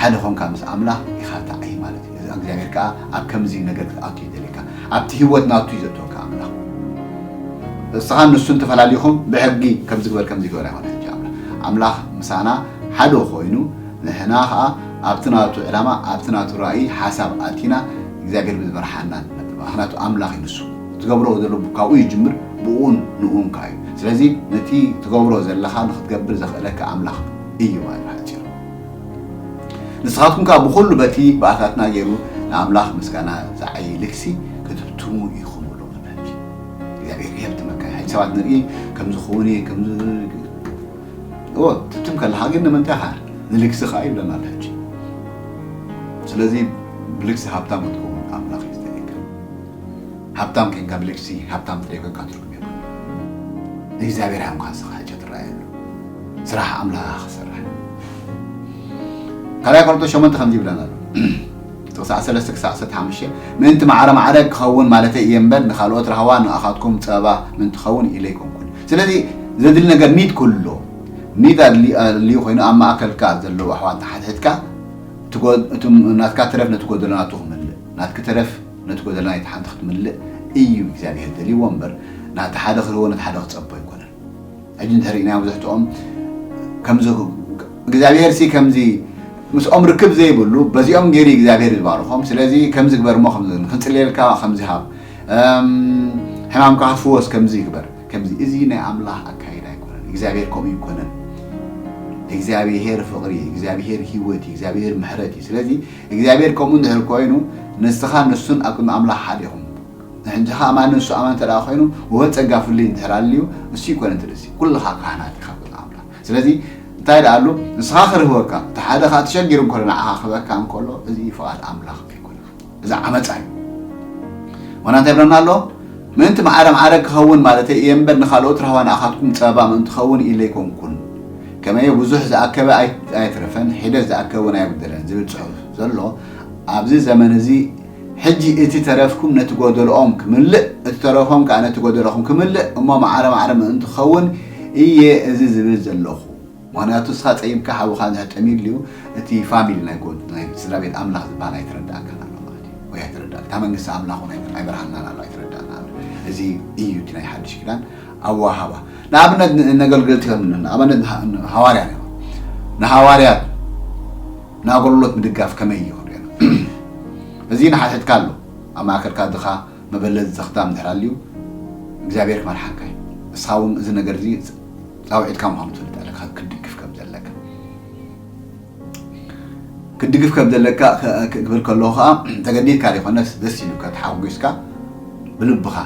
ሓደ ኾንካ ምስ ኣምላኽ ኢኻ ተዓይ ማለት እዩ። እዚ እግዚኣብሔር ከዓ ኣብ ከምዚ ነገር ክትኣቱ ይደልካ ኣብቲ ህይወት ናቱ እዩ ዘእትወካ ኣምላኽ። እስኻን ንሱን ተፈላሊኹም ብሕጊ ከምዚ ግበር ከምዚ ግበር ኣይኮነ ሕጂ ኣምላኽ ኣምላኽ ምሳና ሓደ ኮይኑ ንሕና ኸዓ ኣብቲ ናቱ ዕላማ ኣብቲ ናቱ ራእይ ሓሳብ ኣቲና እግዚኣብሔር ብዝመርሓና ንነብር ምክንያቱ ኣምላኽ እዩ ንሱ ትገብሮ ዘሎ ካብኡ ይጅምር ብኡን ንኡን ከዓ እዩ ስለዚ ነቲ ትገብሮ ዘለኻ ንክትገብር ዘኽእለካ ኣምላኽ እዩ ማለት ሓፂሩ ንስኻትኩም ከዓ ብኩሉ በቲ ብኣታትና ገይሩ ንኣምላኽ ምስጋና ዝዓይ ልግሲ ክትብትሙ ኢኹም ብሎ እግዚኣብሔር ይህብትመካ ሕጂ ሰባት ንርኢ ከምዝኸውን እየ ከምዚ ትብትም ከለካ ግን ንምንታይ ካ ንልግሲ ከዓ ይብለና ኣሎ ሕጂ ስለዚ ብልግሲ ሃብታም ክትከውን ኣምላኽ ይዝደለካ ሃብታም ከንካ ብልግሲ ሃብታም ትደይኮንካ ትርጉም የብሉ እግዚኣብሔር ሃምካ ስኻ ሕጂ ትረኣየሉ ስራሕ ኣምላኽ ክሰርሕ ካልኣይ ቆሮንቶስ ሸሞንተ ከምዚ ይብለና ኣሎ ጥቕሲ ዓሰርተ ሰለስተ ክሳዕ ዓሰርተ ሓሙሽተ ምእንቲ ማዕረ ማዕረ ክኸውን ማለተይ እየ እምበር ንኻልኦት ራህዋ ንኣኻትኩም ጸበባ ምእንቲ ክኸውን ኢለ ኣይኮንኩን ስለዚ ዘድሊ ነገር ኒድ ክህሉ ኣለዎ ኒድ ኣድልዩ ኮይኑ ኣብ ማእከልካ ዘለዉ ኣሕዋት ተሓትሕትካ ናትካ ተረፍ ነቲ ጎደሎ ናቱ ክምልእ ናትኪ ተረፍ ነቲ ጎደሎ ናይቲ ሓንቲ ክትምልእ እዩ እግዚኣብሔር ደልይዎ እምበር ናቲ ሓደ ክህልዎ ነቲ ሓደ ክጸቦ ኣይኮነን ሕጂ እንተ ርኢናዮ ብዙሕትኦም ከምዚ እግዚኣብሔር ሲ ከምዚ ምስኦም ርክብ ዘይብሉ በዚኦም ገይሩ እግዚኣብሔር ዝባርኾም ስለዚ ከምዚ ግበር እሞ ክንፅልየልካ ከምዚ ሃብ ሕማምካ ክትፍወስ ከምዚ ይግበር ከምዚ እዚ ናይ ኣምላኽ ኣካይዳ ኣይኮነን እግዚኣብሔር ከምኡ ይኮነን እግዚኣብሔር ፍቕሪ እግዚኣብሔር ህይወት እግዚኣብሔር ምሕረት እዩ ስለዚ እግዚኣብሔር ከምኡ እንድሕር ኮይኑ ንስኻ ንሱን ኣብ ቅድሚ ኣምላኽ ሓደ ኢኹም ንሕንጂ ኸዓ ኣማኒ ንሱ ኣማኒ እንተ ደኣ ኮይኑ ውህበት ጸጋ ፍልይ እንድሕር ኣልዩ እሱ ይኮነ ትርእሲ ኩልኻ ካህናት ኢኻ ቅድሚ ኣምላኽ ስለዚ እንታይ ደኣ ኣሉ ንስኻ ክርህወካ እቲ ሓደ ኸዓ ተሸጊሩ እንከሎ ንዓኻ ክህበካ እንከሎ እዚ ፍቓድ ኣምላኽ ኣይኮነ እዚ ዓመፃ እዩ ዋና እንታይ ብለና ኣሎ ምእንቲ ማዕረ ማዕረ ክኸውን ማለተይ እየ እምበር ንኻልኦት ራህዋ ንኣኻትኩም ጸበባ ምእንቲ ኸውን ኢለ ኣይኮንኩን ከመየ ብዙሕ ዝኣከበ ኣይትረፈን ሒደት ዝኣከበ እውን ኣይጉደለን ዝብል ጽሑፍ ዘሎ ኣብዚ ዘመን እዚ ሕጂ እቲ ተረፍኩም ነቲ ጎደልኦም ክምልእ እቲ ተረፎም ከዓ ነቲ ጎደልኹም ክምልእ እሞ ማዕረ ማዕረ ምእንቲ ክኸውን እየ እዚ ዝብል ዘለኹ ምኽንያቱ እስኻ ፀይምካ ሓውኻ እንድሕር ጠሚዩልዩ እቲ ፋሚሊ ናይ ጎድ ናይ ስድራ ቤት ኣምላኽ ዝበሃል ኣይተረዳእካን ኣሎ ማለት እዩ ወይ ኣይተረዳእ እታ መንግስቲ ኣምላኽ እውን ኣይበርሃናን ኣሎ ኣይተረዳእና ኣሎ እዚ እዩ እቲ ናይ ሓድሽ ኪዳን ኣወሃባ ንኣብነት ን-፣ ነገልገልቲ ከም ንኣብነት ንሃ-፣ ንሃዋርያ ንሃዋርያት ንኣገልግሎት ምድጋፍ ከመይ እዩ ክንሪኦ። እዚ ንሓትሕትካ ኣሎ። ኣብ ማእከልካ ድኻ መበለዚ ዘኽታም ድሕር ኣልዩ እግዚኣብሔር ክመርሓካ እዩ። እስኻ እውን እዚ ነገር እዚ ጻውዒትካ ምዃኑ ትፈልጥ ኣለካ፣ ክትድግፍ ከም ዘለካ። ክትድግፍ ከም ዘለካ ክ-፣ ክ-፣ ክብል ከለኹ ኸዓ ተገዲድካ ዘይኮነስ ደስ ኢሉካ ተሓጒስካ ብልብኻ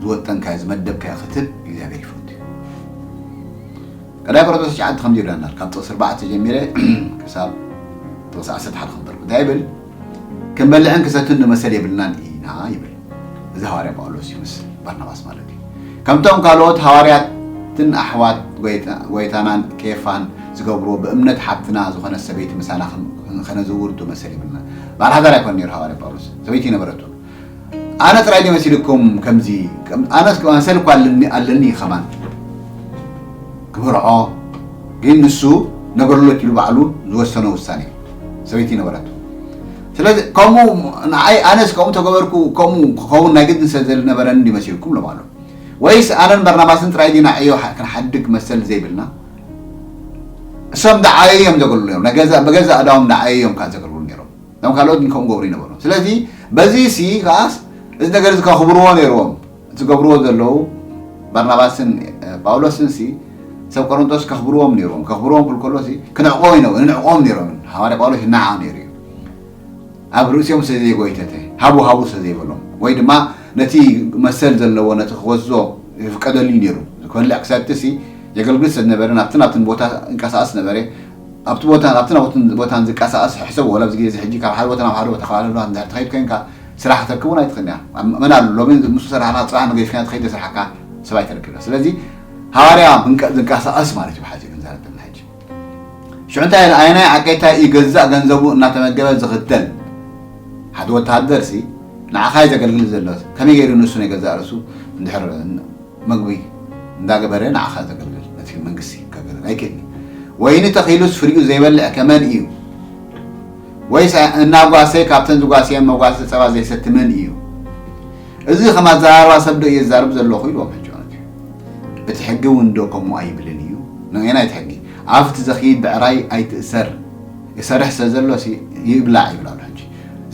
ዝወጠንካዮ ዝመደብካዮ ክትህብ እግዚኣብሔር ይፈቱ እዩ። ቀዳይ ቆሮንቶስ ትሽዓተ ከምዚ ይብለና፣ ካብ ጥቕሲ ኣርባዕተ ጀሚረ ክሳብ ጥቕሲ ዓሰርተ ሓደ ከንበርኩ እንታይ ይብል? ክንበልዕን ክሰትን ንመሰል የብልናን ኢና ይብል። እዚ ሃዋርያ ጳውሎስ እዩ ምስ ባርናባስ ማለት እዩ። ከምቶም ካልኦት ሃዋርያትን ኣሕዋት ጎይታ-፣ ጎይታናን ኬፋን ዝገብርዎ ብእምነት ሓብትና ዝኾነት ሰበይቲ ምሳና ክን-፣ ከነዝውር ዶ መሰል የብልናን። በዓል ሓዳር ኣይኮን ነይሩ ሃዋርያ ጳውሎስ፣ ሰበይቲ ይነበረቱ። ኣነ ጥራይ ድየ መሲልኩም ከምዚ፣ ከም-፣ ኣነስ መሰል እኳ ኣለኒ፣ ኣለኒ ከማን ክምርዖ፣ ግን ንሱ ነግረሎት ኢሉ ባዕሉ ዝወሰኖ ውሳኔ እዩ። ሰበይቲ ነበረቱ። ስለዚ ከምኡ ንዓይ፣ ኣነስ ከምኡ ተገበርኩ፣ ከምኡ ክኸውን ናይ ግድን ስለ ዝነበረኒ ድዩ መሲልኩም ኢሎም ኣሉ። ወይስ ኣነን በርናባስን ጥራይ ዲና ዕዮ ሓ-፣ ክንሓድግ መሰል ዘይብልና? እሶም ደዓየዩ እዮም ዘገልግሉ ነይሮም። ናይ ገዛእ-፣ ብገዛእ ኣእዳዎም ደዓየዩ እዮም ከኣ ዘገልግሉ ነይሮም። እቶም ካልኦት ግን ከምኡ ገብሩ ይነበሩ። ስለዚ በዚ ሲ ከኣስ እዚ ነገር እዚ ከኽብርዎ ነይርዎም። እቲ ዝገብርዎ ዘለዉ ባርናባስን፣ እ፣ ጳውሎስን ሲ ሰብ ቆሮንቶስ ከኽብርዎም ነይርዎም። ከኽብርዎም ክብል ከሎ ሲ ክንዕቆ ይነ-፣ ንዕቆም ነይሮም። ሃዋርያ ጳውሎስ ይነዓቕ ነይሩ እዩ። ኣብ ርእሲኦም ስለ ዘይጎይተተ፣ ሃቡ ሃቡ ስለ ዘይበሎም፣ ወይ ድማ ነቲ መሰል ዘለዎ ነቲ ክወስዶ ይፍቀደሉ እዩ ነይሩ። ክበልዕ ክሰቲ ሲ የገልግል ስለ ዝነበረ ናብቲ ናብትን ቦታ ይንቀሳቐስ ነበረ። ኣብቲ ቦታ፣ ኣብቲ ናብትን ቦታን ዝንቀሳቐስ ሕሰብ፣ ወላ ኣብዚ ግዜ እዚ ሕጂ ካብ ሓደ ቦታ ናብ ሓደ ቦታ፣ ካብ ሓደ ቦታ እንድሕር ትኸይድ ኮይንካ ስራሕ ከተርክብ እውን ኣይትኽእልን ኢኻ። ኣብ መን ኣሎ ሎሚ ምስ ሰራሕና ጽባሕ ንገዲፍካ ትኸይድ ስራሕካ ሰብ ኣይተረክብና። ስለዚ ሃዋርያ ምንቀ-፣ ዝንቀሳቐስ ማለት እዩ ብሓጺር ክንዛረብ እንተለና ሕጂ። ሽዑ እንታይ ኢሉ? ኣየናይ ዓቀይታይ እዩ ገዛእ ገንዘቡ እናተመገበ ዝኽተል? ሓደ ወተሃደር ሲ ንዓኻ እዩ ዘገልግል ዘሎ። ከመይ ገይሩ ንሱ ናይ ገዛእ ርእሱ እንድሕር መግቢ እንዳገበረ ንዓኻ ዘገልግል፣ ነቲ መንግስቲ ከገልግል ኣይክእልን እዩ። ወይኒ ተኺሉስ ፍሪኡ ዘይበልዕ ከመን እዩ? ወይስ እናጓሰ ካብተን ዝጓሰየን መጓሰ ጸባ ዘይሰቲ መን እዩ? እዚ ከም ኣዘራርባ ሰብ ዶ እየ ዝዛረብ ዘለኹ? ኢልዎም ሕጂ ማለት እዩ። እቲ ሕጊ እውን ዶ ከምኡ ኣይብልን እዩ? ንየናይ እቲ ሕጊ? ኣፍቲ ዘኽይድ ብዕራይ ኣይትእሰር፣ ይሰርሕ ስለ ዘሎ ሲ ይብላዕ ይብል ኣሎ ሕጂ።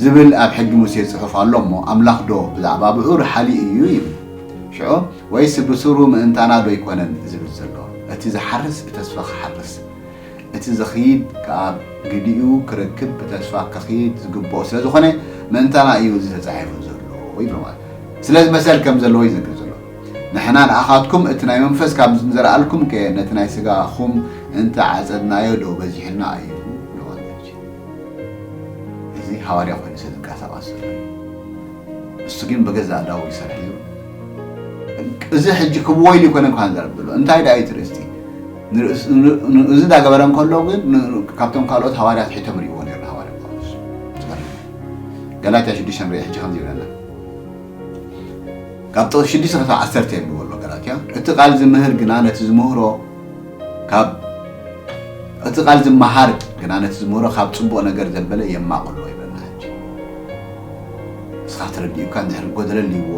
ዝብል ኣብ ሕጊ ሙሴ ጽሑፍ ኣሎ እሞ፣ ኣምላኽ ዶ ብዛዕባ ብዑር ሓልዩ እዩ ይብል? ሽዑ፣ ወይስ ብስሩ ምእንታና ዶ ኣይኮነን ዝብል ዘሎ? እቲ ዝሓርስ ብተስፋ ክሓርስ፣ እቲ ዝኽይድ ከኣ ግዲኡ ክረክብ ብተስፋ ክኽይድ ዝግብኦ ስለ ዝኾነ፣ ምእንታና እዩ እዚ ተጻሒፉ ዘሎ ይብሎ ማለት። ስለዚ መሰል ከም ዘለዎ ይዝክር ዘሎ። ንሕና ንኣኻትኩም እቲ ናይ መንፈስ ካብ ንዘርኣልኩም ከ ነቲ ናይ ስጋኹም እንተ ዓጸድናዮ ዶ በዚሑልና እዩ? ብሎ ማለት እዩ። እዚ ሃዋርያ ኮይኑ ስለ ዝንቀሳቐስ ዘሎ እዩ። እሱ ግን ብገዛእ ኣእዳዉ ይሰርሕ እዩ። እዚ ሕጂ ክብዎ ኢሉ ይኮነ እንኳን ዘረብ ዘሎ። እንታይ ደኣ እዩ እቲ ርእስቲ? ንርእስ-፣ ን-፣ ን-፣ እዚ እንዳገበረ እንከሎ ግን ን-፣ ን-፣ ካብቶም ካልኦት ሃዋርያት ሒቶም ርእይዎ ነይሩ ሃዋርያ ጳውሎስ። ገላትያ ሽዱሽተ ንርኢ ሕጂ ከምዚ ይብለና። ካብ ጥቕሲ ሽዱሽተ ክሳብ ዓሰርተ የንብቦ ኣሎ ገላትያ። እቲ ቃል ዝምህር ግና ነቲ ዝምህሮ ካብ፣ እቲ ቃል ዝመሃር ግና ነቲ ዝምህሮ ካብ ጽቡቕ ነገር ዘበለ የማቕሎ ይብለና ሕጂ። ንስኻ ተረዲኡካ እንድሕር ጎደለ ኣልይዎ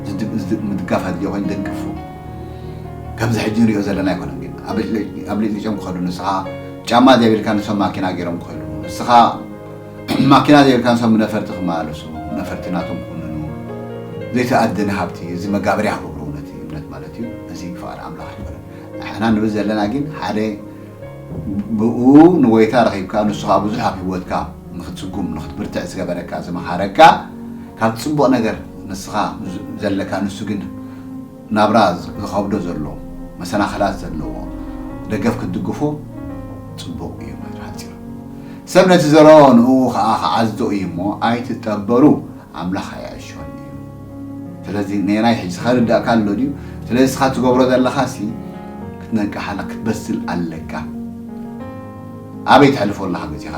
ዝድ-፣ ዝድ-፣ ምድጋፍ ኣድልዮ ኮይኑ ደግፎ። ከምዚ ሕጂ ንሪኦ ዘለና ኣይኮነን ግን ኣብ ልጭ-፣ ኣብ ልጭልጭም ክኸዱ ንስኻ ጫማ ዘይብልካ ንሶም ማኪና ገይሮም ክኸዱ ንስኻ ማኪና ዘይብልካ ንሶም ብነፈርቲ ክመላለሱ፣ ነፈርቲ ናቶም ክውንኑ፣ ዘይተኣደነ ሃብቲ፣ እዚ መጋበርያ ክገብርዎ ነቲ እምነት ማለት እዩ። እዚ ፍቓድ ኣምላኽ ኣይኮነን። ንሕና ንብል ዘለና ግን ሓደ ብኡ ንጎይታ ረኺብካ፣ ንሱ ኸኣ ብዙሕ ኣብ ህይወትካ ንኽትስጉም፣ ንኽትብርትዕ ዝገበረካ፣ ዝመሃረካ፣ ካብ ጽቡቕ ነገር ንስኻ ዝ-፣ ዘለካ፣ ንሱ ግን ናብራ ዝ-፣ ዝኸብዶ ዘሎ፣ መሰናኽላት ዘለዎ ደገፍ ክትድግፎ ጽቡቕ እዩ ማለት ሓጺሩ። ሰብ ነቲ ዘርኦ ንእኡ ኸኣ ክዓዝዞ እዩ እሞ፣ ኣይትጠበሩ፣ ኣምላኽ ኣየዕሾን እዩ። ስለዚ ነየናይ ሕጂ ከርድኣካ ኣሎ ድዩ? ስለዚ ንስኻ ትገብሮ ዘለኻሲ ክትነቅሕ ኣለካ፣ ክትበስል ኣለካ። ኣበይ ተሕልፎ ኣለኻ ግዜኻ?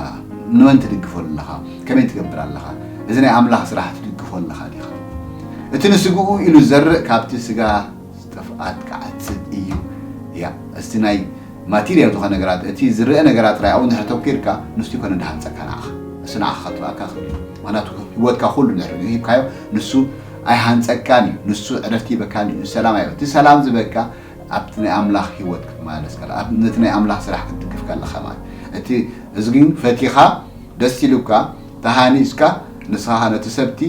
ንመን ትድግፎ ኣለኻ? ከመይ ትገብር ኣለኻ? እዚ ናይ ኣምላኽ ስራሕ ትድግፎ ኣለኻ ዲኻ? እቲ ንስግኡ ኢሉ ዝዘርእ ካብቲ ስጋ ጥፍኣት ክዓጽድ እዩ። ያ፣ እስቲ ናይ ማቴሪያል ዝኾነ ነገራት፣ እቲ ዝረአ ነገራት ጥራይ ኣብኡ እንድሕር ተኪርካ፣ ንሱ ይኮነ ዝሃንጸካ ንዓኻ። እሱ ንዓኻ ከጥፍኣካ ይኽእል እዩ። ምኽንያቱ ህይወትካ ኩሉ እንድሕር ሂብካዮ፣ ንሱ ኣይሃንጸካን እዩ። ንሱ ዕረፍቲ ይበካን እዩ። ንሱ ሰላም ኣይበ-፣ እቲ ሰላም ዝበካ ኣብቲ ናይ ኣምላኽ ህይወት ክትመላለስ ከለኻ፣ ኣብ ነቲ ናይ ኣምላኽ ስራሕ ክትድግፍ ከለኻ ማለት እዩ። እቲ እዚ ግን ፈቲኻ፣ ደስ ኢሉካ፣ ተሃኒጽካ፣ ንስኻ ነቲ ሰብቲ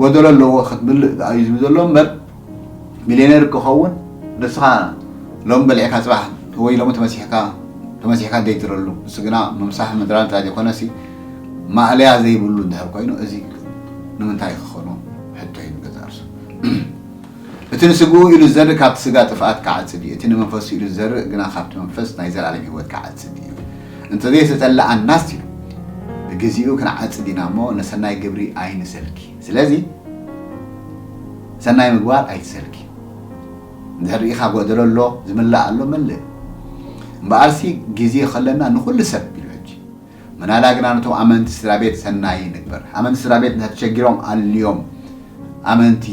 ጎደሎ ኣለዎ ክትምልእ እዩ ዝብል ዘሎ እምበር፣ ሚልዮነር ክኸውን ንስኻ ሎሚ በሊዕካ ጽባሕ ወይ ሎሚ ተመሲሕካ፣ ተመሲሕካ ዘይትረሉ፣ ንሱ ግና ምምሳሕ ምድራን እንታይ ዘይኮነሲ፣ ማእለያ ዘይብሉ እንድሕር ኮይኑ፣ እዚ ንምንታይ ክኾኖ ሕቶ እዩ ንገዛእ ርእሱ። እቲ ንስግኡ ኢሉ ዝዘርእ ካብቲ ስጋ ጥፍኣት ክዓጽድ እዩ፣ እቲ ንመንፈሱ ኢሉ ዝዘርእ ግና ካብቲ መንፈስ ናይ ዘላለም ህይወት ክዓጽድ እዩ። እንተዘይተጸለኣናስ ኢሉ፣ ብግዚኡ ክንዓጽድ ኢና እሞ፣ ነሰናይ ግብሪ ኣይንሰልኪ። ስለዚ ሰናይ ምግባር ኣይትሰልኪ። እንድሕር ርኢኻ ጎደሎ ኣሎ፣ ዝምላእ ኣሎ፣ መልእ። እምበኣርሲ ግዜ ከለና ንኹሉ ሰብ ኢሉ ሕጂ። ምናዳ ግና ነቶም ኣመንቲ ስድራ ቤት ሰናይ ንግበር። ኣመንቲ ስድራ ቤት እንተ ተሸጊሮም ኣልዮም፣ ኣመንቲ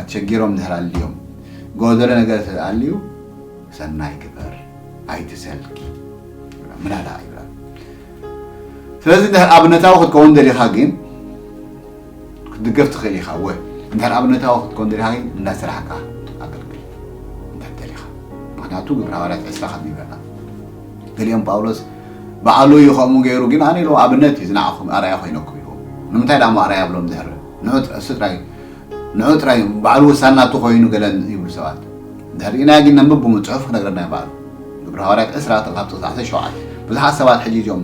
ኣተሸጊሮም እንድሕር ኣልዮም፣ ጎደሎ ነገር እንተ ኣልዩ፣ ሰናይ ግበር፣ ኣይትሰልኪ። ምናዳ ይብላ። ስለዚ እንድሕር ኣብነታዊ ክትከውን ደሊኻ ግን፣ ክትድገፍ ትኽእል ኢኻ። ወይ እንድሕር ኣብነታዊ ክትከውን ደሊኻ ግን፣ እንዳ ስራሕካ ኣገልግል። እንድሕር ደሊኻ። ምኽንያቱ ግብረ ሃዋርያት ዕስራ ከም ይብለና። ገሊኦም ጳውሎስ ባዕሉ እዩ ከምኡ ገይሩ፣ ግን ኣነ ኢሉ ኣብነት እዩ ዝንዓኹም፣ ኣርኣያ ኮይነኩም ኢሉ። ንምንታይ ደኣ እሞ ኣርኣያ ብሎም ድሕሪ? ንዑ ጥራይ፣ እሱ ጥራይ፣ ንዑ ጥራይ ባዕሉ ውሳነ ናቱ ኮይኑ ገለ ይብሉ ሰባት። ድሕሪ ኢና ግን ነንብብ ብሙ ጽሑፍ ክነግረና እዩ ባዕሉ። ግብረ ሃዋርያት ዕስራ ካብ ጥቕሲ ዓሰርተ ሸውዓተ። ብዙሓት ሰባት ሕጂ እዚኦም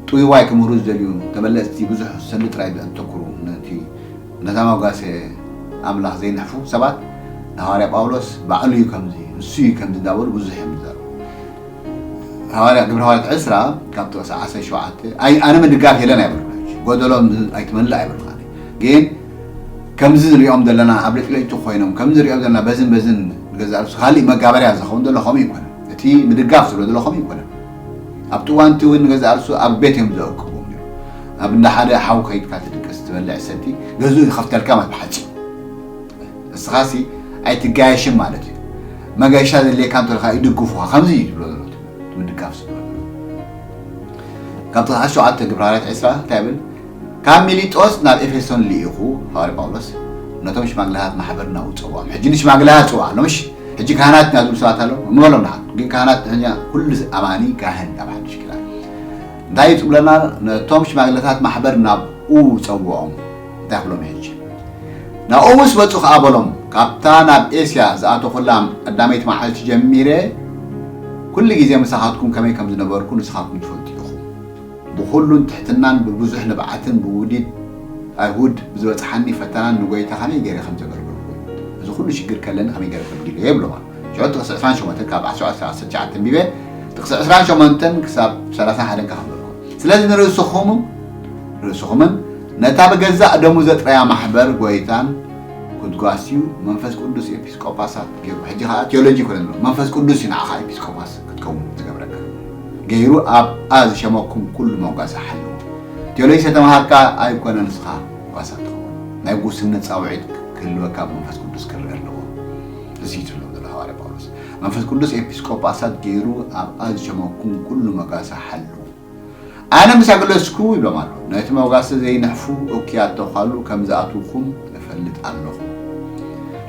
ጥውይዋይ ክምህሩ ዝደልዩ ተበለጽቲ ብዙሕ ሰልዲ ጥራይ ዘተኩሩ ነቲ፣ ነታ መጓሰ ኣምላኽ ዘይንሕፉ ሰባት ንሃዋርያ ጳውሎስ ባዕሉ እዩ ከምዚ፣ ንሱ እዩ ከምዚ እንዳበሉ ብዙሕ እዮም ዝዛረቡ። ሃዋርያ፣ ግብረ ሃዋርያት ዕስራ ካብ ጥቕሲ ዓሰርተ ሸውዓተ፣ ኣይ፣ ኣነ ምድጋፍ የለን ኣይበልኩ። ጎደሎ ኣይትመልእ ኣይበልኩ። ኣነ ግን ከምዚ ንሪኦም ዘለና ኣብ ልጭልጭቲ ኮይኖም፣ ከምዚ ንሪኦም ዘለና በዝን በዝን ንገዛእ ርእሱ ካልእ መጋበርያ ዝኸውን ዘሎ ከምኡ ይኮነ። እቲ ምድጋፍ ዝብሎ ዘሎ ከምኡ ይኮነ። ኣብቲ እዋንቲ እውን ንገዛእ ርእሱ ኣብ ቤት እዮም ዘእክቦም ነይሩ። ኣብ እንዳ ሓደ ሓው ከይድካ ትድቅስ፣ ትበልዕ፣ ትሰቲ፣ ገዝኡ ይኸፍተልካ ማለት ብሓጺር። ንስኻሲ ኣይትጋየሽን ማለት እዩ። መገሻ ዘድልየካ እንተልካ ይድግፉኻ። ከምዚ እዩ ዝብሎ ዘሎ እቲ ምድጋፍ ዝብሎ። ካብ ጥቕሲ ሸውዓተ ግብረ ሃዋርያት ዕስራ እንታይ ይብል? ካብ ሚሊጦስ ናብ ኤፌሶን ልኢኹ፣ ሃዋርያ ጳውሎስ፣ ነቶም ሽማግለታት ማሕበር ናብኡ ጸውዖም። ሕጂ ንሽማግለታት ጽውዓ ኣሎ፣ ምሽ? ሕጂ ካህናት ኢና ዝብሉ ሰባት ኣለዉ፣ ንበሎም ንሓት። ግን ካህናት ሕኛ ኩሉ ኣማኒ ካህን ኣብ ሓድሽ ኪዳን። እንታይ እዩ ትብለና? ነቶም ሽማግለታት ማሕበር ናብኡ ጸውዖም። እንታይ ክብሎም ሕጂ? ናብኡ ምስ መጹ ኸኣ በሎም፣ ካብታ ናብ ኤስያ ዝኣተኹላ ቀዳመይቲ መዓልቲ ጀሚረ፣ ኩሉ ግዜ ምሳኻትኩም ከመይ ከም ዝነበርኩ ንስኻትኩም ትፈልጡ ኢኹም። ብኹሉን ትሕትናን ብብዙሕ ንብዓትን ብውዲት ኣይሁድ ብዝበጽሓኒ ፈተናን ንጎይታ ከመይ ገይረ ከም ዘገልገልኩ፣ እዚ ኩሉ ሽግር ከለኒ ከመይ ገይረ ከገልግሎ እየ ብሎም ኣሎ። ሽዑ ጥቕሲ ዕስራን ሸሞንተን ካብ ዓሰርተ ሸውዓተ ክሳብ ዓሰርተ ትሽዓተ ኣንቢበ፣ ጥቕሲ ዕስራን ሸሞንተን ክሳብ ሰላሳን ሓደን ከ ከንብበልኩም። ስለዚ ንርእስኹምን፣ ርእስኹምን ነታ ብገዛእ ደሙ ዘጥረያ ማሕበር ጎይታን ክትጓስዩ መንፈስ ቅዱስ ኤፒስቆጳሳት ገይሩ። ሕጂ ኸኣ ቴዎሎጂ ይኮነ ኣሎ። መንፈስ ቅዱስ እዩ ንዓኻ ኤፒስቆጳስ ክትከውን ዝገብረካ። ገይሩ ኣብኣ ዝሸመኩም ኩሉ መጓሰ ሓልዉ። ቴዎሎጂ ዝተመሃርካ ኣይኮነ ንስኻ ጓሳ ትኸውን። ናይ ጉስነት ጻውዒት ክህልወካ ኣብ መንፈስ ቅዱስ ክረአ ኣለዎ። እዚ እዩ ዝብሎ ዘሎ ሃዋርያ ጳውሎስ። መንፈስ ቅዱስ ኤፒስቆጳሳት ገይሩ ኣብኣ ዝሸመኩም ኩሉ መጓሰ ሓልዉ። ኣነ ምስ ኣገለጽኩ ይብሎም ኣሎ። ነቲ መጓሰ ዘይንሕፉ እኩያት ተዃሉ ከም ዝኣትውኩም እፈልጥ ኣለኹ።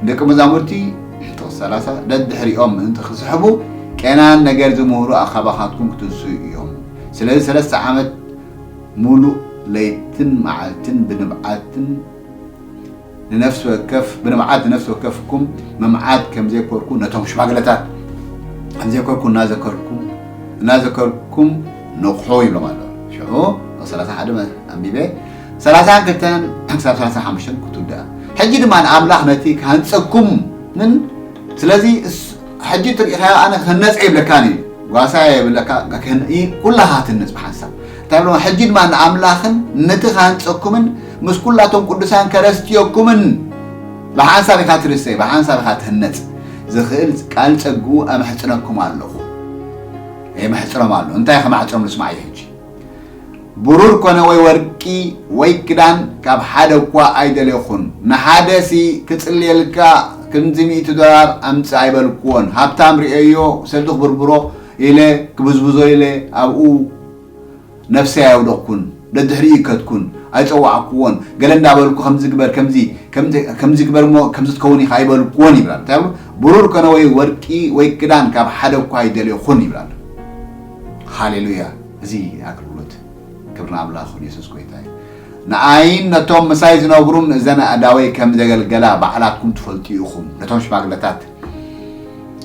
ደቂ መዛሙርቲ፣ ጥቕሲ ሰላሳ፣ ደድሕሪኦም ምእንቲ ክስሕቡ ቄናን ነገር ዝምህሩ ኣኻባኻትኩም ክትንስኡ እዮም። ስለዚ ሰለስተ ዓመት ሙሉእ ለይትን መዓልትን ብንብዓትን ንነፍሲ ወከፍ፣ ብንብዓት ንነፍሲ ወከፍኩም ምምዓት ከም ዘይኮርኩ ነቶም ሽማግለታት ከም ዘይኮርኩ እናዘከርኩ፣ እናዘከርኩም ንቕሑ ይብሎም ኣሎ። ሽዑ ሰላሳ ሓደ ኣንቢበ፣ ሰላሳን ክልተን ክሳብ ሰላሳን ሓሙሽተን ክትውድኣ። ሕጂ ድማ ንኣምላኽ ነቲ ክሃንጸኩምን፣ ስለዚ እስ-፣ ሕጂ ትርኢኻዮ ኣነ ክህነጸ ይብለካን እዩ። ጓሳ የብለካ፣ ከን-፣ ይ-፣ ኩላኻ ትህነጽ ብሓንሳብ። እንታይ ብሎ? ሕጂ ድማ ንኣምላኽን ነቲ ክሃንጸኩምን ምስ ኩላቶም ቅዱሳን ከረስትየኩምን ብሓንሳብ ኢኻ ትርሰይ፣ ብሓንሳብ ኢኻ ትህነጽ። ዝኽእል ቃል ጸግኡ ኣመሕጽነኩም ኣለኹ። የመሕጽኖም ኣሎ። እንታይ ከማዕጽኖም ንስማዕ እዩ ሕጂ። ብሩር ኮነ ወይ ወርቂ ወይ ክዳን ካብ ሓደ እኳ ኣይደለኹን። ንሓደ ሲ ክጽልየልካ ክንዚ ሚእቲ ዶላር ኣምጽእ ኣይበልክዎን። ሃብታም ርእየዮ፣ ሰልዲ ክብርብሮ ኢለ፣ ክብዝብዞ ኢለ፣ ኣብኡ ነፍሰይ ኣየውደቕኩን፣ ደድሕሪኡ ይከድኩን፣ ኣይጸዋዕክዎን። ገለ እንዳበልኩ ከምዚ ግበር፣ ከምዚ፣ ከምዚ ግበር እሞ ከምዚ ትከውን ኢኻ ኣይበልኩዎን ይብላል። እንታይ ብሉ? ብሩር ኮነ ወይ ወርቂ ወይ ክዳን ካብ ሓደ እኳ ኣይደልኹን ይብላል። ሃሌሉያ! እዚ ኣገልግሎት ክብሪ ንኣምላኽ ይኹን። የሱስ ጎይታ እዩ። ንኣይን ነቶም ምሳይ ዝነብሩን እዘን ኣእዳወይ ከም ዘገልገላ ባዕላትኩም ትፈልጡ ኢኹም። ነቶም ሽማግለታት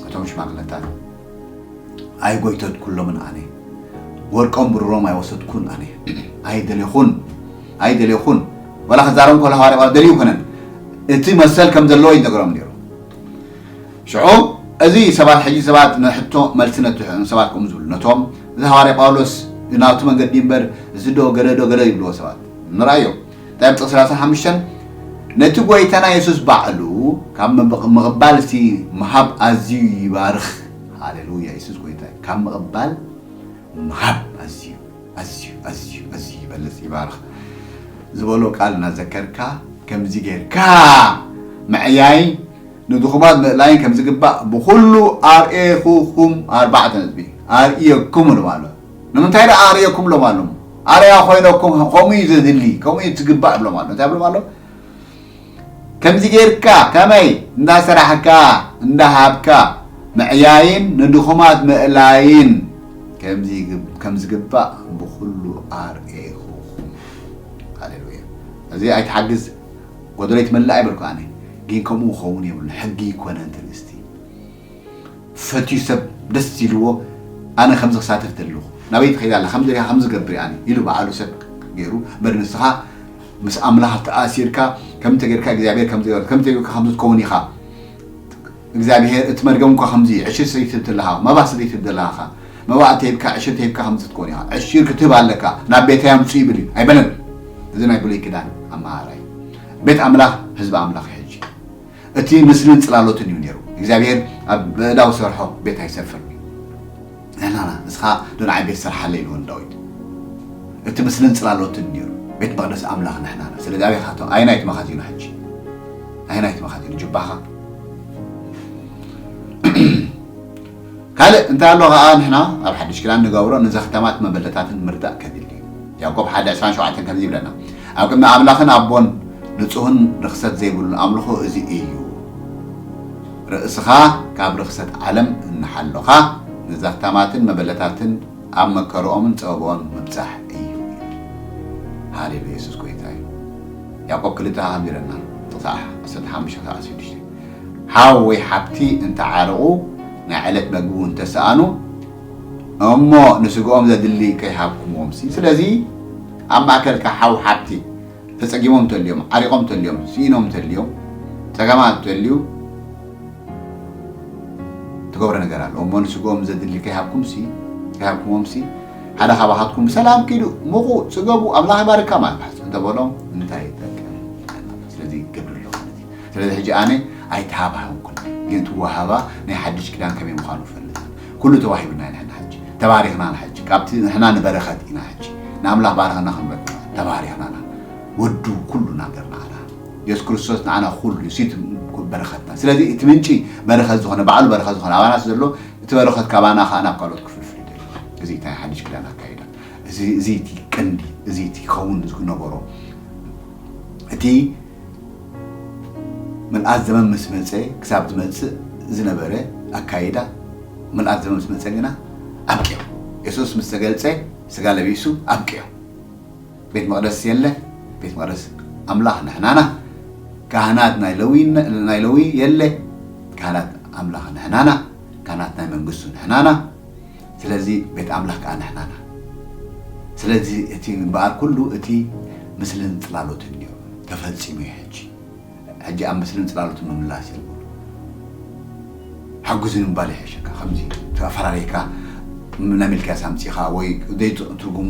ነቶም ሽማግለታት ኣይጎይተትኩሎምን ኣነ፣ ወርቆም ብሩሮም ኣይወሰድኩን ኣነ። ኣይደሌኹን ኣይደሌኹን። ወላ ክዛረብ ከሎ ሃዋርያ ጳውሎስ ደልዩ ኣይኮነን፣ እቲ መሰል ከም ዘለዎ ይነግሮም ነይሩ። ሽዑ እዚ ሰባት ሕጂ ሰባት ንሕቶ መልሲ ነትሑ ሰባት ከምኡ ዝብሉ ነቶም እዚ ሃዋርያ ጳውሎስ ናብቲ መንገዲ እምበር እዚ ዶ ገለ ዶ ገለ ይብልዎ ሰባት ንርኣዮ። እንታይ ጥቕሲ ሰላሳ ሓሙሽተ ነቲ ጎይታና የሱስ ባዕሉ ካብ ምቕባልሲ ምሃብ ኣዝዩ ይባርኽ። ሃሌሉያ! የሱስ ጎይታ እዩ። ካብ ምቕባል ምሃብ ኣዝዩ ኣዝዩ ኣዝዩ ኣዝዩ ይበልጽ ይባርኽ ዝበሎ ቃል እናዘከርካ ከምዚ ጌርካ ምዕያይ ንድኹማት ምእላይን ከም ዝግባእ ብኹሉ ኣርእኹኹም። ኣርባዕተ ነጥቢ ኣርእየኩም ኢሎም ኣሎ። ንምንታይ ደኣ ኣርእየኩም ኢሎም ኣሎ? ኣርያ ኮይነኩም ከምኡ እዩ ዘድሊ ከምኡ እዩ ትግባእ ይብሎም ኣሎ። እንታይ ይብሎም ኣሎ? ከምዚ ጌርካ ከመይ እንዳሰራሕካ እንዳሃብካ ምዕያይን ንድኹማት ምእላይን ከም ዝግባእ ብኹሉ ኣርእኹኹም። ሃሌሉያ። እዚ ኣይትሓግዝ ጎደሎ ይትመልእ ኣይበልኩ ኣነ ግን ከምኡ ክኸውን የብሉ ሕጊ ይኮነ ትርእስቲ ፈትዩ ሰብ ደስ ኢልዎ ኣነ ከምዚ ክሳተፍ ደለኹ ናበይ ትኸይድ ኣላ ከምዚ ሪኣ ከምዚ ገብር ኣነ ኢሉ በዓሉ ሰብ ገይሩ በር ንስኻ ምስ ኣምላኽ ተኣሲርካ ከም ተገርካ እግዚኣብሔር ከም ዝገበር ከም ተገርካ ከም ዝትከውን ኢኻ እግዚኣብሔር እቲ መርገም እኳ ከምዚ ዕሽር ሰይትብ ትለኻ መባ ሰይትብ ዘለኻ መባ ተይብካ ዕሽር ተይብካ ከም ዝትከውን ኢኻ ዕሽር ክትህብ ኣለካ ናብ ቤተይ ኣምፁ ይብል እዩ ኣይበለን እዚ ናይ ብሉይ ኪዳን ኣመሃራይ ቤት ኣምላኽ ህዝቢ ኣምላኽ ሕጂ እቲ ምስልን ጽላሎትን እዩ ነይሩ እግዚኣብሔር ኣብ ብእዳው ሰርሖ ቤት ኣይሰፍር ንሕናና እስኻ ዶ ንዓይ ቤት ስርሓለ ኢልዎ ንዳዊት እቲ ምስልን ጽላሎትን ነይሩ ቤት መቅደስ ኣምላኽ ንሕናና ስለዚ ኣበይ ካቶ ኣይናይት መኻዚኖ ሕጂ ኣይናይት መኻዚኖ ጅባኻ ካልእ እንታይ ኣሎ ኸዓ ንሕና ኣብ ሓድሽ ኪዳን ንገብሮ ንዘኽተማት መበለታትን ምርዳእ ከድሊ እዩ ያዕቆብ ሓደ ዕስራን ሸውዓተን ከምዚ ይብለና ኣብ ቅድሚ ኣምላኽን ኣቦን ንጹህን ርኽሰት ዘይብሉን ኣምልኾ እዚ እዩ ርእስኻ ካብ ርኽሰት ዓለም እናሓሎኻ ንዘኽተማትን መበለታትን ኣብ መከርኦምን ጸበብኦን ምብጻሕ እዩ ሃሌሉ የሱስ ጎይታ እዩ ያዕቆብ ክልተ ኸዓ ከምዚ ይብለና ጥቕሲ ዓሰርተ ሓሙሽተ ክሳብ ዓሰርተ ሽዱሽተ ሓው ወይ ሓብቲ እንተዓረቑ ናይ ዕለት መግቢ እውን እንተሰኣኑ እሞ ንስግኦም ዘድሊ ከይሃብኩምዎም ሲ ስለዚ ኣብ ማእከልካ ሓው ሓብቲ ተጸጊሞም ተልዮም ዓሪቖም ተልዮም ስኢኖም ተልዮም ጸገማት ተልዩ ትገብሮ ነገር ኣሎ እሞ ንስግኦም ዘድሊ ከይሃብኩም ሲ ከይሃብኩምዎም ሲ ሓደ ካባኻትኩም ብሰላም ኪዱ ምቑ ጽገቡ ኣምላኽ ይባርካ ማለት እንተበሎም እንታይ ይጠቅም ስለዚ ግብሪ ኣሎ ማለት እዩ ስለዚ ሕጂ ኣነ ኣይተሃባሃብኩን ግን ትወሃባ ናይ ሓድሽ ኪዳን ከመይ ምዃኑ ፈልጥ ኩሉ ተዋሂብና ኢና ሕና ሕጂ ተባሪኽና ኢና ሕጂ ካብቲ ንሕና ንበረኸት ኢና ሕጂ ንኣምላኽ ባረኸና ክንበል ተባሪኽና ኢና ወዱ ኩሉ ናገርና ኣላ የሱስ ክርስቶስ ንዓና ኩሉ እዩ እቲ በረኸትና ስለዚ እቲ ምንጪ በረኸት ዝኾነ ባዕሉ በረኸት ዝኾነ ኣባና ዘሎ እቲ በረኸት ካባና ከዓ ናብ ካልኦት ክፍልፍል ይደሊ እዚ ናይ ሓድሽ ክዳን ኣካይዳ እዚ እቲ ቀንዲ እዚ እቲ ክኸውን ዝነበሮ እቲ ምልኣት ዘመን ምስ መፀ ክሳብ ዝመፅእ ዝነበረ ኣካይዳ ምልኣት ዘመን ምስ መፀ ግና ኣብቅዮ የሱስ ምስ ተገልፀ ስጋ ለቢሱ ኣብቅዮ ቤት መቕደስ የለ ቤት መቕደስ ኣምላኽ ንሕናና ካህናት ናይ ለዊ የለ ካህናት ኣምላኽ ንሕናና ካህናት ናይ መንግስቱ ንሕናና ስለዚ ቤት ኣምላኽ ከዓ ንሕናና ስለዚ እቲ እምበኣር ኩሉ እቲ ምስልን ፅላሎትን እዩ ተፈፂሙ እዩ ሕጂ ሕጂ ኣብ ምስልን ፅላሎትን ምምላስ የልብሉ ሓጉዝን ምባል ይሕሸካ ከምዚ ተፈላለይካ ናይ ሚልክያስ ኣምፂኻ ወይ ዘይትርጉሙ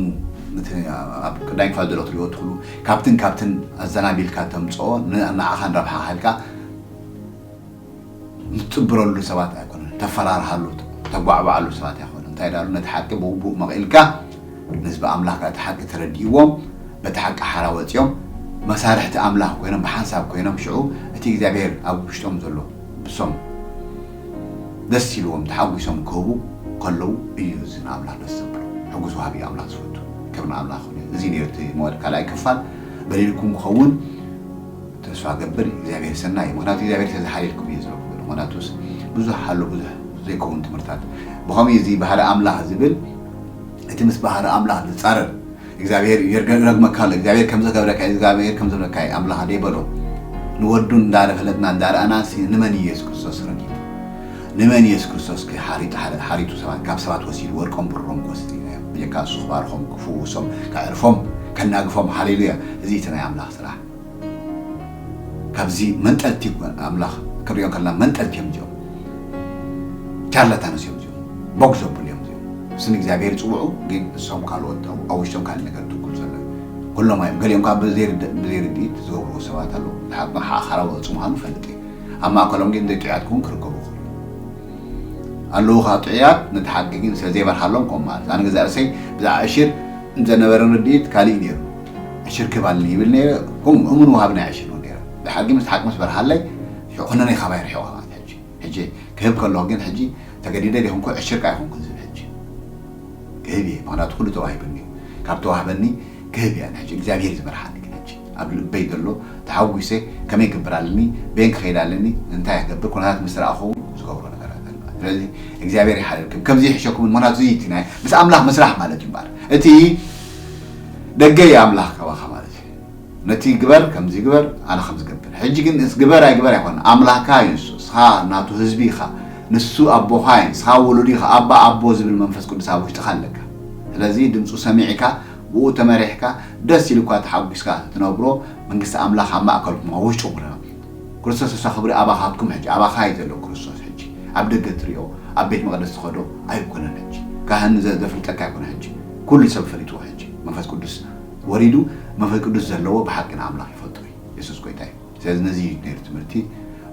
ኣብ ቅዳይ ክፋል ዘሎ ክትሪኦ ትኽእሉ ካብትን ካብትን ኣዘናቢልካ ተምፅኦ ንዓኻ ንረብሓ ሃልካ ንትፅብረሉ ሰባት ኣይኮነን ተፈራርሃሉ ተጓዕባዓሉ ሰባት ኣይኮነን እንታይ ዳሉ ነቲ ሓቂ ብግቡእ መቒልካ ንህዝቢ ኣምላኽ እቲ ሓቂ ተረዲእዎም በቲ ሓቂ ሓራ ወፂኦም መሳርሕቲ ኣምላኽ ኮይኖም ብሓንሳብ ኮይኖም ሽዑ እቲ እግዚኣብሔር ኣብ ውሽጦም ዘሎ ብሶም ደስ ኢልዎም ተሓጒሶም ክህቡ ከለዉ እዩ እዚ ንኣምላኽ ደስ ዘብሎ ሕጉስ ዋሃቢ ኣምላኽ ዝፈቱ ክብሪ ንኣምላኽ እዚ ነይሩ እቲ መወድ ካልኣይ ክፋል በሊልኩም ክኸውን ተስፋ ገብር እግዚኣብሔር ሰናይ እዩ። ምክንያቱ እግዚኣብሔር ተዝሓልየልኩም እዩ ዝረክቡ። ምክንያቱስ ብዙሕ ኣሎ፣ ብዙሕ ዘይከውን ትምህርታት። ብኸምኡ እዚ ባህሪ ኣምላኽ ዝብል እቲ ምስ ባህሪ ኣምላኽ ዝጻረር እግዚኣብሔር ይርገ-፣ ይረግመካ ኣሎ። እግዚኣብሔር ከም ዘገብረካ፣ እግዚኣብሔር ከም ዘብለካ እዩ ኣምላኽ ደይበሎ። ንወዱ እንዳፈለጥና እንዳረኣና ሲ-፣ ንመን እዩ የሱስ ክርስቶስ ረጊም? ንመን እዩ የሱስ ክርስቶስ ሓሪጡ፣ ሓሪቱ ሰባት፣ ካብ ሰባት ወሲዱ ወርቆም ብሮም ክወስድ እዩ? ብጀካ እሱ ክባርኾም፣ ክፍውሶም፣ ከዕርፎም፣ ከናግፎም። ሃሌሉያ! እዚ እቲ ናይ ኣምላኽ ስራሕ። ካብዚ መንጠልቲ ኣምላኽ ክሪኦ ከለና መንጠልቲ እዮም እዚኦም። ቻርላታንስ እዮም እዚኦም። ቦግ ዘብሉ እዮም እዚኦም። ስም እግዚኣብሔር ይጽውዑ፣ ግን እሶም ካልኦት ኣብ፣ ኣብ ውሽጦም ካልእ ነገር ትኩል ዘሎ። ኩሎም እዮም። ገሊኦም ካብ ብዘይርድ-፣ ብዘይርድኢት ዝገብርዎ ሰባት ኣለዉ። ሓ-፣ ሓኻራዊ ቅርጺ ምዃኑ ፈልጥ እየ። ኣብ ማእከሎም ግን ዘይጥዑያት ክውን ክርከቡ ይኽእሉ። ኣለዉ ካብ ጥዑያት ነቲ ሓቂ ግን ስለ ዘይበርሃሎም ከምኡ ማለት። ኣነ ገዛእ ርእሰይ ብዛዕባ ዕሽር እንተነበረን ርድኢት ካልእ እዩ ነይሩ። ዕሽር ክህብ ኣለኒ ይብል ነይረ። ከምኡ እሙን ወሃቢ ናይ ዕሽር እውን ነይረ። ድሓር ግን ምስቲ ሓቂ ምስ በርሃለይ፣ ሽዑ ኩነነይ ካባይ ርሒቑ ማለት ሕጂ። ሕጂ ክህብ ከለኹ ግን ሕጂ ተገዲደ ዲኹም እኮ ዕሽር ከኣ ኣይኮንኩን ዝብል ሕጂ። ክህብ እየ፣ ምኽንያቱ ኩሉ ተዋሂቡኒ እዩ። ካብ ተዋህበኒ ክህብ እየ። ሕጂ እግዚኣብሔር እዩ ዝመርሓኒ። ግን ሕጂ ኣብ ልበይ ዘሎ ተሓጒሰ ከመይ ክገብር ኣለኒ፣ በየን ክኸይድ ኣለኒ፣ እንታይ ክገብር፣ ኩነታት ምስ ረኣኹ እውን ዝገብሮ ነገራት ኣሎ። ስለዚ እግዚኣብሔር ይሓልልኩም። ከምዚ ይሕሸኩም፣ ምኽንያቱ እዚ እቲ ናይ ምስ ኣምላኽ ምስራሕ ማለት እዩ እምበኣር። እቲ ደገ እዩ ኣምላኽ ካባኻ ማለት እዩ። ነቲ ግበር፣ ከምዚ ግበር፣ ኣነ ከምዚ ገብር። ሕጂ ግን እስ ግበር ኣይግበር ኣይኮነን። ኣምላኽካ እዩ ንሱ። ንስኻ ናቱ ህዝቢ ኢኻ። ንሱ ኣቦኻ እዩ። ንስኻ ወለዱ ኢኻ። ኣባ ኣቦ ዝብል መንፈስ ቅዱስ ኣብ ውሽጥኻ ኣለካ። ስለዚ ድምፁ ሰሚዕካ፣ ብኡ ተመሪሕካ፣ ደስ ኢልኳ ተሓጒስካ ትነብሮ መንግስቲ ኣምላኽ ኣብ ማእከልኩም፣ ኣብ ውሽጥኩም ኩለና። ክርስቶስ ንሳ ክብሪ ኣባኻትኩም ሕጂ፣ ኣባኻ እዩ ዘሎ ክርስቶስ ሕጂ። ኣብ ደገ ትሪኦ፣ ኣብ ቤት መቕደስ ትኸዶ ኣይኮነን ሕጂ። ካህን ዘ-፣ ዘፍልጠካ ኣይኮነ ሕጂ። ኩሉ ሰብ ፈሊጥዎ ሕጂ። መንፈስ ቅዱስ ወሪዱ፣ መንፈስ ቅዱስ ዘለዎ ብሓቂ ንኣምላኽ ይፈልጦ እዩ። የሱስ ጎይታ እዩ። ስለዚ ነዚ እዩ ነይሩ ትምህርቲ።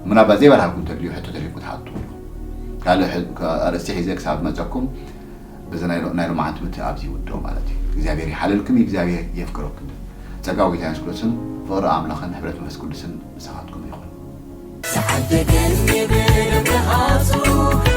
ምናልባት ዘይበርሃልኩም ተልዩ ሕቶ ተልዩ ክትሓቱ። ካልእ ሕ-፣ ከ-፣ ኣርእስቲ ሒዘ ክሳብ መጸኩም፣ በዚ ናይ ሎ-፣ ናይ ሎማዓንቲ ትምህርቲ ኣብዚ ይውድኦ ማለት እዩ። እግዚኣብሔር ይሓልልኩም፣ እግዚኣብሔር የፍቅረኩም። ጸጋ ጎይታ የሱስ ክርስቶስን ፍቕሪ ኣምላኽን ሕብረት መንፈስ ቅዱስን ምሳኻትኩም ይኹን። ዝሓደገን ይብል ብሃጹ